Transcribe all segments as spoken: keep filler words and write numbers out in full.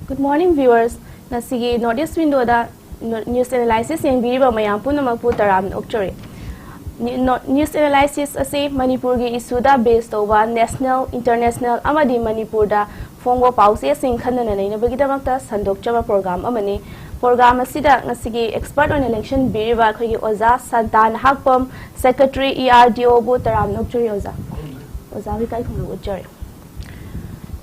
Good morning, viewers. ꯉꯁꯤꯒꯤ North East Window ꯗ news analysis ꯌꯦꯡꯕꯤꯔꯤꯕ ꯃꯌꯥꯝ ꯄꯨꯝꯅꯃꯛꯄꯨ ꯇꯔꯥꯝꯅ ꯑꯣꯛꯆꯔꯤ꯫ ꯅ꯭ꯌꯨ-, ꯅꯣ-, ꯅ꯭ꯌꯨꯁ ꯑꯦꯅꯥꯂꯥꯏꯁꯤꯁ ꯑꯁꯤ ꯃꯅꯤꯄꯨꯔꯒꯤ ꯏꯁꯨꯗ ꯕꯦꯁ ꯇꯧꯕ ꯅꯦꯁꯅꯦꯜ, ꯏꯟꯇꯔꯅꯦꯁꯅꯦꯜ ꯑꯃꯗꯤ ꯃꯅꯤꯄꯨꯔꯗ ꯐꯣꯡꯕ ꯄꯥꯎꯆꯦꯁꯤꯡ ꯈꯟꯅ ꯅꯩꯅꯕꯒꯤꯗꯃꯛꯇ ꯁꯟꯗꯣꯛꯆꯕ ꯄ꯭ꯔꯣꯒ꯭ꯔꯥꯝ ꯑꯃꯅꯤ꯫ ꯄ꯭ꯔꯣꯒ꯭ꯔꯥꯝ ꯑꯁꯤꯗ ꯉꯁꯤꯒꯤ ꯑꯦꯛꯁꯄꯔꯠ ꯑꯣꯏꯅ ꯂꯦꯡꯁꯤꯟꯕꯤꯔꯤꯕ ꯑꯩꯈꯣꯏꯒꯤ ꯑꯣꯖꯥ ꯁꯟꯇꯥ Nahakpam, secretary, E R D ꯑꯣꯕꯨ ꯇꯔꯥꯝꯅ ꯑꯣꯛꯆꯔꯤ ꯑꯣꯖꯥ꯫ ꯑꯣꯖꯥꯕꯨ ꯏꯀꯥꯏ ꯈꯨꯝꯅꯕ ꯎꯠꯆꯔꯤ꯫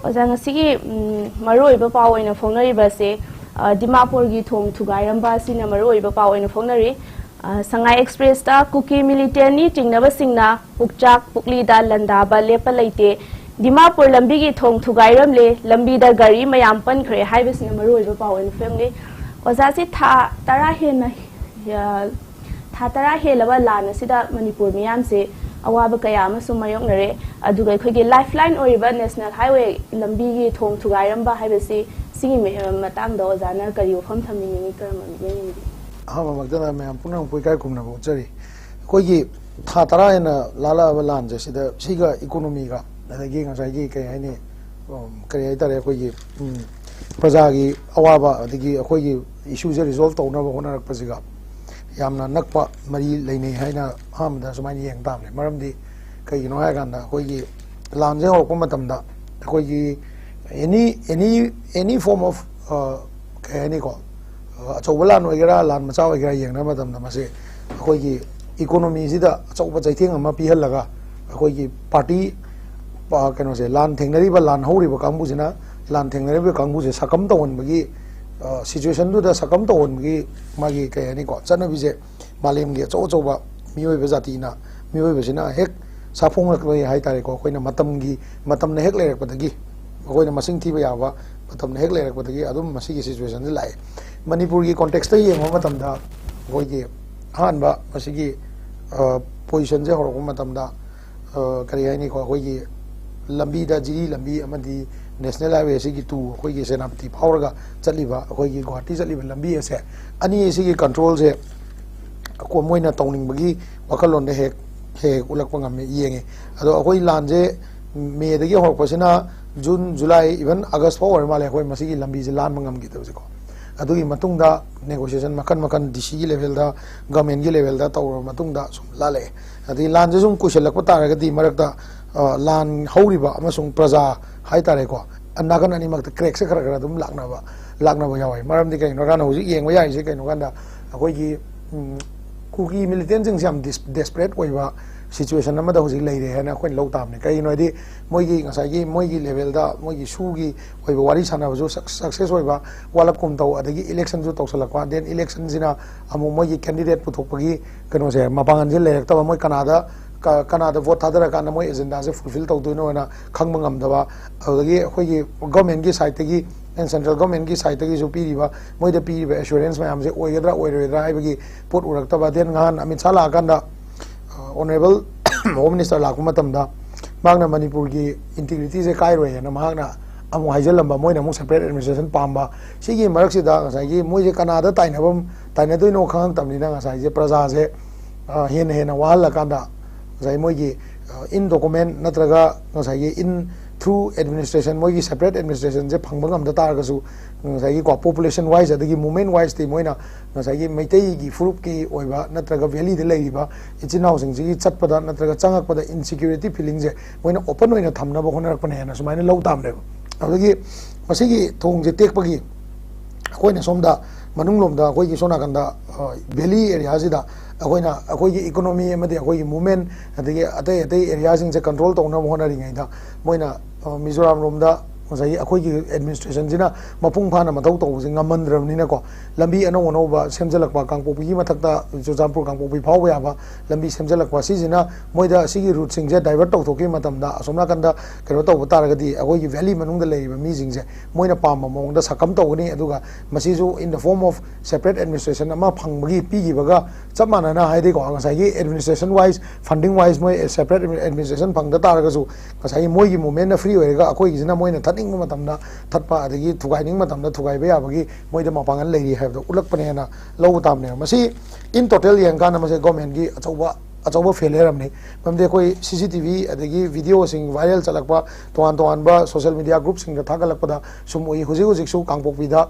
ꯑꯣꯖꯥ, ꯉꯁꯤꯒꯤ, ꯎꯝ, ꯃꯔꯨꯑꯣꯏꯕ ꯄꯥꯎ ꯑꯣꯏꯅ ꯐꯣꯡꯅꯔꯤꯕ ꯑꯁꯤ, ꯑ, ꯗꯤꯃꯥꯄꯨꯔꯒꯤ ꯊꯣꯡ ꯊꯨꯒꯥꯏꯔꯝꯕ ꯑꯁꯤꯅ ꯃꯔꯨꯑꯣꯏꯕ ꯄꯥꯎ ꯑꯣꯏꯅ ꯐꯣꯡꯅꯔꯤ꯫ ꯑ, ꯁꯉꯥꯏ ꯑꯦꯛꯁꯄ꯭ꯔꯦꯁꯇ ꯀꯨꯀꯤ ꯃꯤꯂꯤꯇꯦꯟꯅꯤ ꯆꯤꯡꯅꯕꯁꯤꯡꯅ ꯄꯨꯛꯆꯥꯛ ꯄꯨꯛꯂꯤꯗ ꯂꯥꯟꯗꯥꯕ ꯂꯦꯞꯄ ꯂꯩꯇꯦ꯫ ꯗꯤꯃꯥꯄꯨꯔ ꯂꯝꯕꯤꯒꯤ ꯊꯣꯡ ꯊꯨꯒꯥꯏꯔꯝꯂꯦ, ꯂꯝꯕꯤꯗ ꯒꯥꯔꯤ ꯃꯌꯥꯝ ꯄꯟꯈ꯭ꯔꯦ ꯍꯥꯏꯕꯁꯤꯅ ꯃꯔꯨꯑꯣꯏꯕ ꯄꯥꯎ ꯑꯣꯏꯅ ꯐꯣꯡꯂꯤ꯫ ꯑꯣꯖꯥꯁꯤ ꯊꯥ ꯇꯔꯥ ꯍꯦꯟꯅ, ꯑ, ꯊꯥ ꯇꯔꯥ ꯍꯦꯜꯂꯕ ꯂꯥꯟ ꯑꯁꯤꯗ ꯃꯅꯤꯄꯨꯔ ꯃꯤꯌꯥꯝꯁꯦ ꯑꯋꯥꯕ ꯀꯌꯥ ꯑꯃꯁꯨ ꯃꯥꯌꯣꯛꯅꯔꯦ꯫ ꯑꯗꯨꯒ ꯑꯩꯈꯣꯏꯒꯤ ꯂꯥꯏꯐ ꯂꯥꯏꯟ ꯑꯣꯏꯔꯤꯕ ꯅꯦꯁꯅꯦꯜ ꯍꯥꯏꯋꯦ ꯂꯝꯕꯤꯒꯤ ꯊꯣꯡ ꯊꯨꯒꯥꯏꯔꯝꯕ ꯍꯥꯏꯕꯁꯤ ꯁꯤꯒꯤ ꯃ-, ꯃꯇꯥꯡꯗ ꯑꯣꯖꯥꯅ ꯀꯔꯤ ꯋꯥꯐꯝ ꯊꯝꯕꯤꯅꯤꯡꯏ, ꯀꯔꯝꯕ ꯃꯤꯠꯌꯦꯡ ꯌꯦꯡꯕꯤꯅꯤꯡꯏ? ꯑꯍꯥꯟꯕꯃꯛꯇꯗ ꯃꯌꯥꯝ ꯄꯨꯝꯅꯃꯛꯄꯨ ꯏꯀꯥꯏ ꯈꯨꯝꯅꯕ ꯎꯠꯆꯔꯤ꯫ ꯑꯩꯈꯣꯏꯒꯤ ꯊꯥ ꯇꯔꯥ ꯍꯦꯟꯅ ꯂꯥꯜꯂꯛꯑꯕ ꯂꯥꯟꯁꯦ ꯁꯤꯗ, ꯁꯤꯒ ꯏꯀꯣꯅꯣꯃꯤꯒ, ꯑꯗꯒꯤ ꯉꯁꯥꯏꯒꯤ ꯀꯩ ꯍꯥꯏꯅꯤ, ꯎꯝ, ꯀꯔꯤ ꯍꯥꯏꯇꯥꯔꯦ, ꯑꯩꯈꯣꯏꯒꯤ, ꯎꯝ, ꯄ꯭ꯔꯖꯥꯒꯤ ꯑꯋꯥꯕ, ꯑꯗꯒꯤ ꯑꯩꯈꯣꯏꯒꯤ ꯏꯁꯨꯁꯦ ꯔꯤꯖꯣꯜꯕ ꯇꯧꯅꯕ ꯍꯣꯠꯅꯔꯛꯄꯁꯤꯒ ꯌꯥꯝꯅ ꯅꯛꯄ ꯃꯔꯤ ꯂꯩꯅꯩ ꯍꯥꯏꯅ ꯑꯍꯥꯟꯕꯗ ꯁꯨꯃꯥꯏꯅ ꯌꯦꯡ ꯇꯥꯕꯅꯦ꯫ ꯃꯔꯝꯗꯤ ꯀꯩꯒꯤꯅꯣ ꯍꯥꯏꯔꯀꯥꯟꯗ, ꯑꯩꯈꯣꯏꯒꯤ ꯂꯥꯟꯁꯦ ꯍꯧꯔꯛꯄ ꯃꯇꯝꯗ ꯑꯩꯈꯣꯏꯒꯤ any, any, any form of, ꯑ, ꯀꯩ ꯍꯥꯏꯅꯤꯀꯣ, ꯑ, ꯑꯆꯧꯕ ꯂꯥꯟ ꯑꯣꯏꯒꯦꯔꯥ, ꯂꯥꯟ ꯃꯆꯥ ꯑꯣꯏꯒꯦꯔꯥ, ꯌꯦꯡꯅꯕ ꯃꯇꯝꯗ ꯃꯁꯤ ꯑꯩꯈꯣꯏꯒꯤ ꯏꯀꯣꯅꯣꯃꯤꯁꯤꯗ ꯑꯆꯧꯕ ꯆꯩꯊꯦꯡ ꯑꯃ ꯄꯤꯍꯜꯂꯒ, ꯑꯩꯈꯣꯏꯒꯤ ꯄꯥꯔꯇꯤ, ꯄ-, ꯀꯩꯅꯣꯁꯦ, ꯂꯥꯟ ꯊꯦꯡꯅꯔꯤꯕ, ꯂꯥꯟ ꯍꯧꯔꯤꯕ ꯀꯥꯡꯕꯨꯁꯤꯅ, ꯂꯥꯟ ꯊꯦꯡꯅꯔꯤꯕ ꯀꯥꯡꯕꯨꯁꯦ ꯁꯛꯀꯝ ꯇꯧꯍꯟꯕꯒꯤ, ꯑ, ꯁꯤꯆꯨꯋꯦꯁꯟꯗꯨꯗ ꯁꯛꯀꯝ ꯇꯧꯍꯟꯕꯒꯤ ꯃꯥꯒꯤ, ꯀꯩ ꯍꯥꯏꯅꯤꯀꯣ, ꯆꯠꯅꯕꯤꯁꯦ ꯃꯥꯂꯦꯝꯒꯤ ꯑꯆꯧ ꯑꯆꯧꯕ ꯃꯤꯑꯣꯏꯕ ꯖꯥꯇꯤꯅ, ꯃꯤꯑꯣꯏꯕꯁꯤꯅ ꯍꯦꯛ ꯁꯥꯐꯣꯡꯂꯛꯄ ꯍꯥꯏ ꯇꯥꯔꯦꯀꯣ, ꯑꯩꯈꯣꯏꯅ ꯃꯇꯝꯒꯤ, ꯃꯇꯝꯅ ꯍꯦꯛ ꯂꯩꯔꯛꯄꯗꯒꯤ, ꯑꯩꯈꯣꯏꯅ ꯃꯁꯤꯡ ꯊꯤꯕ ꯌꯥꯕ ꯃꯇꯝꯅ ꯍꯦꯛ ꯂꯩꯔꯛꯄꯗꯒꯤ ꯑꯗꯨꯝ ꯃꯁꯤꯒꯤ ꯁꯤꯆꯨꯋꯦꯁꯟꯁꯦ ꯂꯥꯛꯑꯦ꯫ ꯃꯅꯤꯄꯨꯔꯒꯤ ꯀꯣꯟꯇꯦꯛꯁꯇ ꯌꯦꯡꯕ ꯃꯇꯝꯗ, ꯑꯩꯈꯣꯏꯒꯤ ꯑꯍꯥꯟꯕ ꯃꯁꯤꯒꯤ, ꯑ, ꯄꯣꯖꯤꯁꯟꯁꯦ ꯍꯧꯔꯛꯄ ꯃꯇꯝꯗ, ꯑ, ꯀꯔꯤ ꯍꯥꯏꯅꯤꯀꯣ, ꯑꯩꯈꯣꯏꯒꯤ ꯂꯝꯕꯤꯗ, ꯖꯤꯔꯤ ꯂꯝꯕꯤ ꯑꯃꯗꯤ ꯅꯦꯁꯅꯦꯜ ꯍꯥꯏꯋꯦ ꯑꯁꯤꯒꯤ ꯇꯨ ꯑꯩꯈꯣꯏꯒꯤ ꯁꯦꯅꯥꯄꯇꯤ ꯐꯥꯎꯔꯒ ꯆꯠꯂꯤꯕ, ꯑꯩꯈꯣꯏꯒꯤ ꯒꯨꯍꯥꯇꯤ ꯆꯠꯂꯤꯕ ꯂꯝꯕꯤ ꯑꯁꯦ, ꯑꯅꯤ ꯑꯁꯤꯒꯤ ꯀꯟꯇ꯭ꯔꯣꯜꯁꯦ ꯀꯣ-, ꯃꯣꯏꯅ ꯇꯧꯅꯤꯡꯕꯒꯤ ꯋꯥꯈꯜꯂꯣꯟꯗ ꯍꯦꯛ, ꯍꯦꯛ ꯍꯦꯛ ꯎꯠꯂꯛꯄ ꯉꯝꯃꯤ, ꯌꯦꯡꯉꯤ꯫ ꯑꯗꯣ ꯑꯩꯈꯣꯏ ꯂꯥꯟꯁꯦ ꯃꯦꯗꯒꯤ ꯍꯧꯔꯛꯄꯁꯤꯅ ꯖꯨꯟ, ꯖꯨꯂꯥꯏ, even ꯑꯥꯒꯁ ꯐꯥꯎ ꯑꯣꯏꯔ ꯃꯥꯜꯂꯦ ꯑꯩꯈꯣꯏ ꯃꯁꯤꯒꯤ ꯂꯝꯕꯤꯁꯦ ꯂꯥꯟꯕ ꯉꯝꯈꯤꯗꯕꯁꯦꯀꯣ꯫ ꯑꯗꯨꯒꯤ ꯃꯇꯨꯡꯗ negotiation ꯃꯈꯜ ꯃꯈꯜ ꯗꯤ ꯁꯤꯒꯤ ꯂꯦꯚꯦꯜꯗ, ꯒꯚꯔꯟꯃꯦꯟꯒꯤ ꯂꯦꯚꯦꯜꯗ ꯇꯧꯔꯕ ꯃꯇꯨꯡꯗ ꯁꯨꯝ ꯂꯥꯜꯂꯛꯑꯦ꯫ ꯑꯗꯒꯤ ꯂꯥꯟꯁꯦ ꯁꯨꯝ ꯀꯨꯏꯁꯜꯂꯛꯄ ꯇꯥꯔꯒꯗꯤ ꯃꯔꯛꯇ, ꯑ, ꯂꯥꯟ ꯍꯧꯔꯤꯕ ꯑꯃꯁꯨꯡ ꯄ꯭ꯔꯖꯥ ꯍꯥꯏꯇꯥꯔꯦꯀꯣ, ꯅꯥꯀꯟ ꯑꯅꯤꯃꯛꯇ crackꯁꯦ ꯈꯔ ꯈꯔ ꯑꯗꯨꯝ ꯂꯥꯛꯅꯕ, ꯂꯥꯛꯅꯕ ꯌꯥꯎꯋꯦ꯫ ꯃꯔꯝꯗꯤ ꯀꯩꯒꯤꯅꯣ ꯍꯥꯏꯔꯀꯥꯟꯗ ꯍꯧꯖꯤꯛ ꯌꯦꯡꯕ ꯌꯥꯔꯤꯁꯦ ꯀꯩꯅꯣ ꯀꯥꯟꯗ ꯑꯩꯈꯣꯏꯒꯤ, ꯎꯝ, ꯀꯨꯀꯤ militantꯁꯤꯡꯁꯦ ꯌꯥꯝ dis-, desperate ꯑꯣꯏꯕ situation ꯑꯃꯗ ꯍꯧꯖꯤꯛ ꯂꯩꯔꯦ ꯍꯥꯏꯅ ꯑꯩꯈꯣꯏꯅ ꯂꯧ ꯇꯥꯕꯅꯤ꯫ ꯀꯩꯒꯤꯅꯣ ꯍꯥꯏꯗꯤ ꯃꯣꯏꯒꯤ ꯉꯁꯥꯏꯒꯤ ꯃꯣꯏꯒꯤ ꯂꯦꯚꯦꯜꯗ ꯃꯣꯏꯒꯤ ꯁꯨꯒꯤ ꯑꯣꯏꯕ ꯋꯥꯔꯤ ꯁꯥꯟꯅꯕꯁꯨ ꯁꯛ-, success ꯑꯣꯏꯕ ꯋꯥꯠꯂꯛꯀꯨꯝ ꯇꯧ, ꯑꯗꯒꯤ electionꯁꯨ ꯇꯧꯁꯜꯂꯛꯄ, then electionꯁꯤꯅ ꯑꯃꯨꯛ ꯃꯣꯏꯒꯤ candidate ꯄꯨꯊꯣꯛꯄꯒꯤ ꯀꯩꯅꯣꯁꯦ, ꯃꯄꯥꯡꯒꯜꯁꯦ ꯂꯩꯔꯛꯇꯕ, ꯃꯣꯏ ꯀꯅꯥꯗ, ꯀ-, ꯀꯅꯥꯗ vote ꯊꯥꯗꯔꯀꯥꯟꯗ ꯃꯣꯏ agendaꯁꯦ fulfil ꯇꯧꯗꯣꯏꯅꯣ ꯍꯥꯏꯅ ꯈꯪꯕ ꯉꯝꯗꯕ, ꯑꯗꯨꯗꯒꯤ ꯑꯩꯈꯣꯏꯒꯤ governmentꯀꯤ sideꯇꯒꯤ and central governmentꯀꯤ sideꯇꯒꯤꯁꯨ ꯄꯤꯔꯤꯕ, ꯃꯣꯏꯗ ꯄꯤꯔꯤꯕ assurance ꯃꯌꯥꯝꯁꯦ ꯑꯣꯏꯒꯗ꯭ꯔꯥ ꯑꯣꯏꯔꯣꯏꯗ꯭ꯔꯥ ꯍꯥꯏꯕꯒꯤ ꯄꯣꯠ ꯎꯔꯛꯇꯕ꯫ Then ꯉꯍꯥꯟ ꯑꯃꯤꯠ ꯁꯥꯍ ꯂꯥꯛꯑꯀꯥꯟꯗ, ꯑ, honourable Home Minister ꯂꯥꯛꯄ ꯃꯇꯝꯗ ꯃꯍꯥꯛꯅ ꯃꯅꯤꯄꯨꯔꯒꯤ integrityꯁꯦ ꯀꯥꯏꯔꯣꯏ ꯍꯥꯏꯅ ꯃꯍꯥꯛꯅ ꯑꯃꯨꯛ ꯍꯥꯏꯖꯤꯜꯂꯝꯕ, ꯃꯣꯏꯅ ꯑꯃꯨꯛ separate administration ꯄꯥꯝꯕ꯫ ꯁꯤꯒꯤ ꯃꯔꯛꯁꯤꯗ ꯉꯁꯥꯏꯒꯤ ꯃꯣꯏꯁꯦ ꯀꯅꯥꯗ ꯇꯥꯏꯅꯐꯝ, ꯇꯥꯏꯅꯗꯣꯏꯅꯣ ꯈꯪꯉꯛꯇꯕꯅꯤꯅ ꯉꯁꯥꯏꯁꯦ ꯄ꯭ꯔꯖꯥꯁꯦ, ꯑ, ꯍꯦꯟꯅ ꯍꯦꯟꯅ ꯋꯥꯍꯜꯂꯀꯥꯟꯗ ꯉꯁꯥꯏ ꯃꯣꯏꯒꯤ, ꯑ, in document ꯅꯠꯇ꯭ꯔꯒ ꯉꯁꯥꯏꯒꯤ in through administration, ꯃꯣꯏꯒꯤ separate administrationꯁꯦ ꯐꯪꯕ ꯉꯝꯗ ꯇꯥꯔꯒꯁꯨ, ꯉꯁꯥꯏꯒꯤꯀꯣ, population wise ꯑꯗꯒꯤ movement wiseꯇꯤ ꯃꯣꯏꯅ ꯉꯁꯥꯏꯒꯤ ꯃꯩꯇꯩꯒꯤ ꯐꯨꯔꯨꯞꯀꯤ ꯑꯣꯏꯕ ꯅꯠꯇ꯭ꯔꯒ valleyꯗ ꯂꯩꯔꯤꯕ ꯏꯆꯤꯟ ꯏꯅꯥꯎꯁꯤꯡꯁꯤꯒꯤ ꯆꯠꯄꯗ ꯅꯠꯇ꯭ꯔꯒ ꯆꯪꯉꯛꯄꯗ insecurity feelingꯁꯦ ꯃꯣꯏꯅ open ꯑꯣꯏꯅ ꯊꯝꯅꯕ ꯍꯣꯠꯅꯔꯛꯄꯅꯦꯅ ꯁꯨꯃꯥꯏꯅ ꯂꯧ ꯇꯥꯕꯅꯦꯕ꯫ ꯑꯗꯨꯗꯒꯤ ꯃꯁꯤꯒꯤ ꯊꯣꯡꯁꯦ ꯇꯦꯛꯄꯒꯤ ꯑꯩꯈꯣꯏꯅ ꯁꯣꯝꯗ ꯃꯅꯨꯡꯂꯣꯝꯗ ꯑꯩꯈꯣꯏꯒꯤ ꯁꯣꯝ ꯅꯥꯀꯟꯗ, ꯑ, valley areaꯁꯤꯗ ꯑꯩꯈꯣꯏꯅ ꯑꯩꯈꯣꯏꯒꯤ economy ꯑꯃꯗꯤ ꯑꯩꯈꯣꯏꯒꯤ movement ꯑꯗꯒꯤ ꯑꯇꯩ ꯑꯇꯩ areaꯁꯤꯡꯁꯦ control ꯇꯧꯅꯕ ꯍꯣꯠꯅꯔꯤꯉꯩꯗ ꯃꯣꯏꯅ, ꯑ, ꯃꯤꯖꯣꯔꯥꯝ ꯂꯣꯝꯗ ꯉꯁꯥꯏꯒꯤ ꯑꯩꯈꯣꯏꯒꯤ administrationꯁꯤꯅ ꯃꯄꯨꯡ ꯐꯥꯅ ꯃꯊꯧ ꯇꯧꯕꯁꯦ ꯉꯝꯍꯟꯗ꯭ꯔꯕꯅꯤꯅꯀꯣ, ꯂꯝꯕꯤ ꯑꯅꯧ ꯑꯅꯧꯕ ꯁꯦꯝꯖꯤꯜꯂꯛꯄ, ꯀꯥꯡꯄꯣꯛꯄꯤꯒꯤ ꯃꯊꯛꯇ ꯆꯨꯔꯆꯥꯟꯄꯨꯔ ꯀꯥꯡꯄꯣꯛꯄꯤ ꯐꯥꯎꯕ ꯌꯥꯕ ꯂꯝꯕꯤ ꯁꯦꯝꯖꯤꯜꯂꯛꯄ, ꯁꯤꯁꯤꯅ ꯃꯣꯏꯗ ꯁꯤꯒꯤ routeꯁꯤꯡꯁꯦ divert ꯇꯧꯊꯣꯛꯈꯤꯕ ꯃꯇꯝꯗ, ꯑꯁꯣꯝ ꯅꯥꯀꯟꯗ ꯀꯩꯅꯣ ꯇꯧꯕ ꯇꯥꯔꯒꯗꯤ, ꯑꯩꯈꯣꯏꯒꯤ valley ꯃꯅꯨꯡꯗ ꯂꯩꯔꯤꯕ ꯃꯤꯁꯤꯡꯁꯦ ꯃꯣꯏꯅ ꯄꯥꯝꯕ ꯃꯑꯣꯡꯗ succumb ꯇꯧꯒꯅꯤ꯫ ꯑꯗꯨꯒ ꯃꯁꯤꯁꯨ in the form of separate administration ꯑꯃ ꯐꯪꯕꯒꯤ ꯄꯤꯈꯤꯕꯒ ꯆꯞ ꯃꯥꯟꯅꯅ, ꯍꯥꯏꯗꯤꯀꯣ, ꯉꯁꯥꯏꯒꯤ administration wise, funding wise ꯃꯣꯏ separate administration ꯐꯪꯗ ꯇꯥꯔꯒꯁꯨ, ꯉꯁꯥꯏꯒꯤ ꯃꯣꯏꯒꯤ movementꯅ free ꯑꯣꯏꯔꯒ ꯑꯩꯈꯣꯏꯒꯤꯁꯤꯅ ꯃꯣꯏꯅ ꯊꯠꯅꯤꯡꯕ ꯃꯇꯝꯗ ꯊꯠꯄ, ꯑꯗꯒꯤ ꯊꯨꯒꯥꯏꯅꯤꯡꯕ ꯃꯇꯝꯗ ꯊꯨꯒꯥꯏꯕ ꯌꯥꯕꯒꯤ ꯃꯣꯏꯗ ꯃꯄꯥꯡꯒꯜ ꯂꯩꯔꯤ ꯍꯥꯏꯕꯗꯣ ꯎꯠꯂꯛꯄꯅꯦꯅ ꯂꯧꯕ ꯇꯥꯕꯅꯦꯕ꯫ ꯃꯁꯤ in total ꯌꯦꯡꯀꯥꯟꯗ ꯃꯁꯤ governmentꯀꯤ ꯑꯆꯧꯕ ꯑꯆꯧꯕ ꯐꯦꯂꯤꯌꯔ ꯑꯃꯅꯤ꯫ ꯃꯔꯝꯗꯤ ꯑꯩꯈꯣꯏ ꯁꯤ ꯁꯤ ꯇꯤ ꯚꯤ ꯑꯗꯒꯤ ꯚꯤꯗꯤꯑꯣꯁꯤꯡ ꯚꯥꯏꯔꯦꯜ ꯆꯠꯂꯛꯄ, ꯇꯣꯉꯥꯟ ꯇꯣꯉꯥꯟꯕ ꯁꯣꯁꯤꯌꯦꯜ ꯃꯤꯗꯤꯌꯥ ꯒ꯭ꯔꯨꯞꯁꯤꯡꯗ ꯊꯥꯒꯠꯂꯛꯄꯗ ꯁꯨꯝ ꯎꯏ꯫ ꯍꯧꯖꯤꯛ ꯍꯧꯖꯤꯛꯁꯨ ꯀꯥꯡꯄꯣꯛꯄꯤꯗ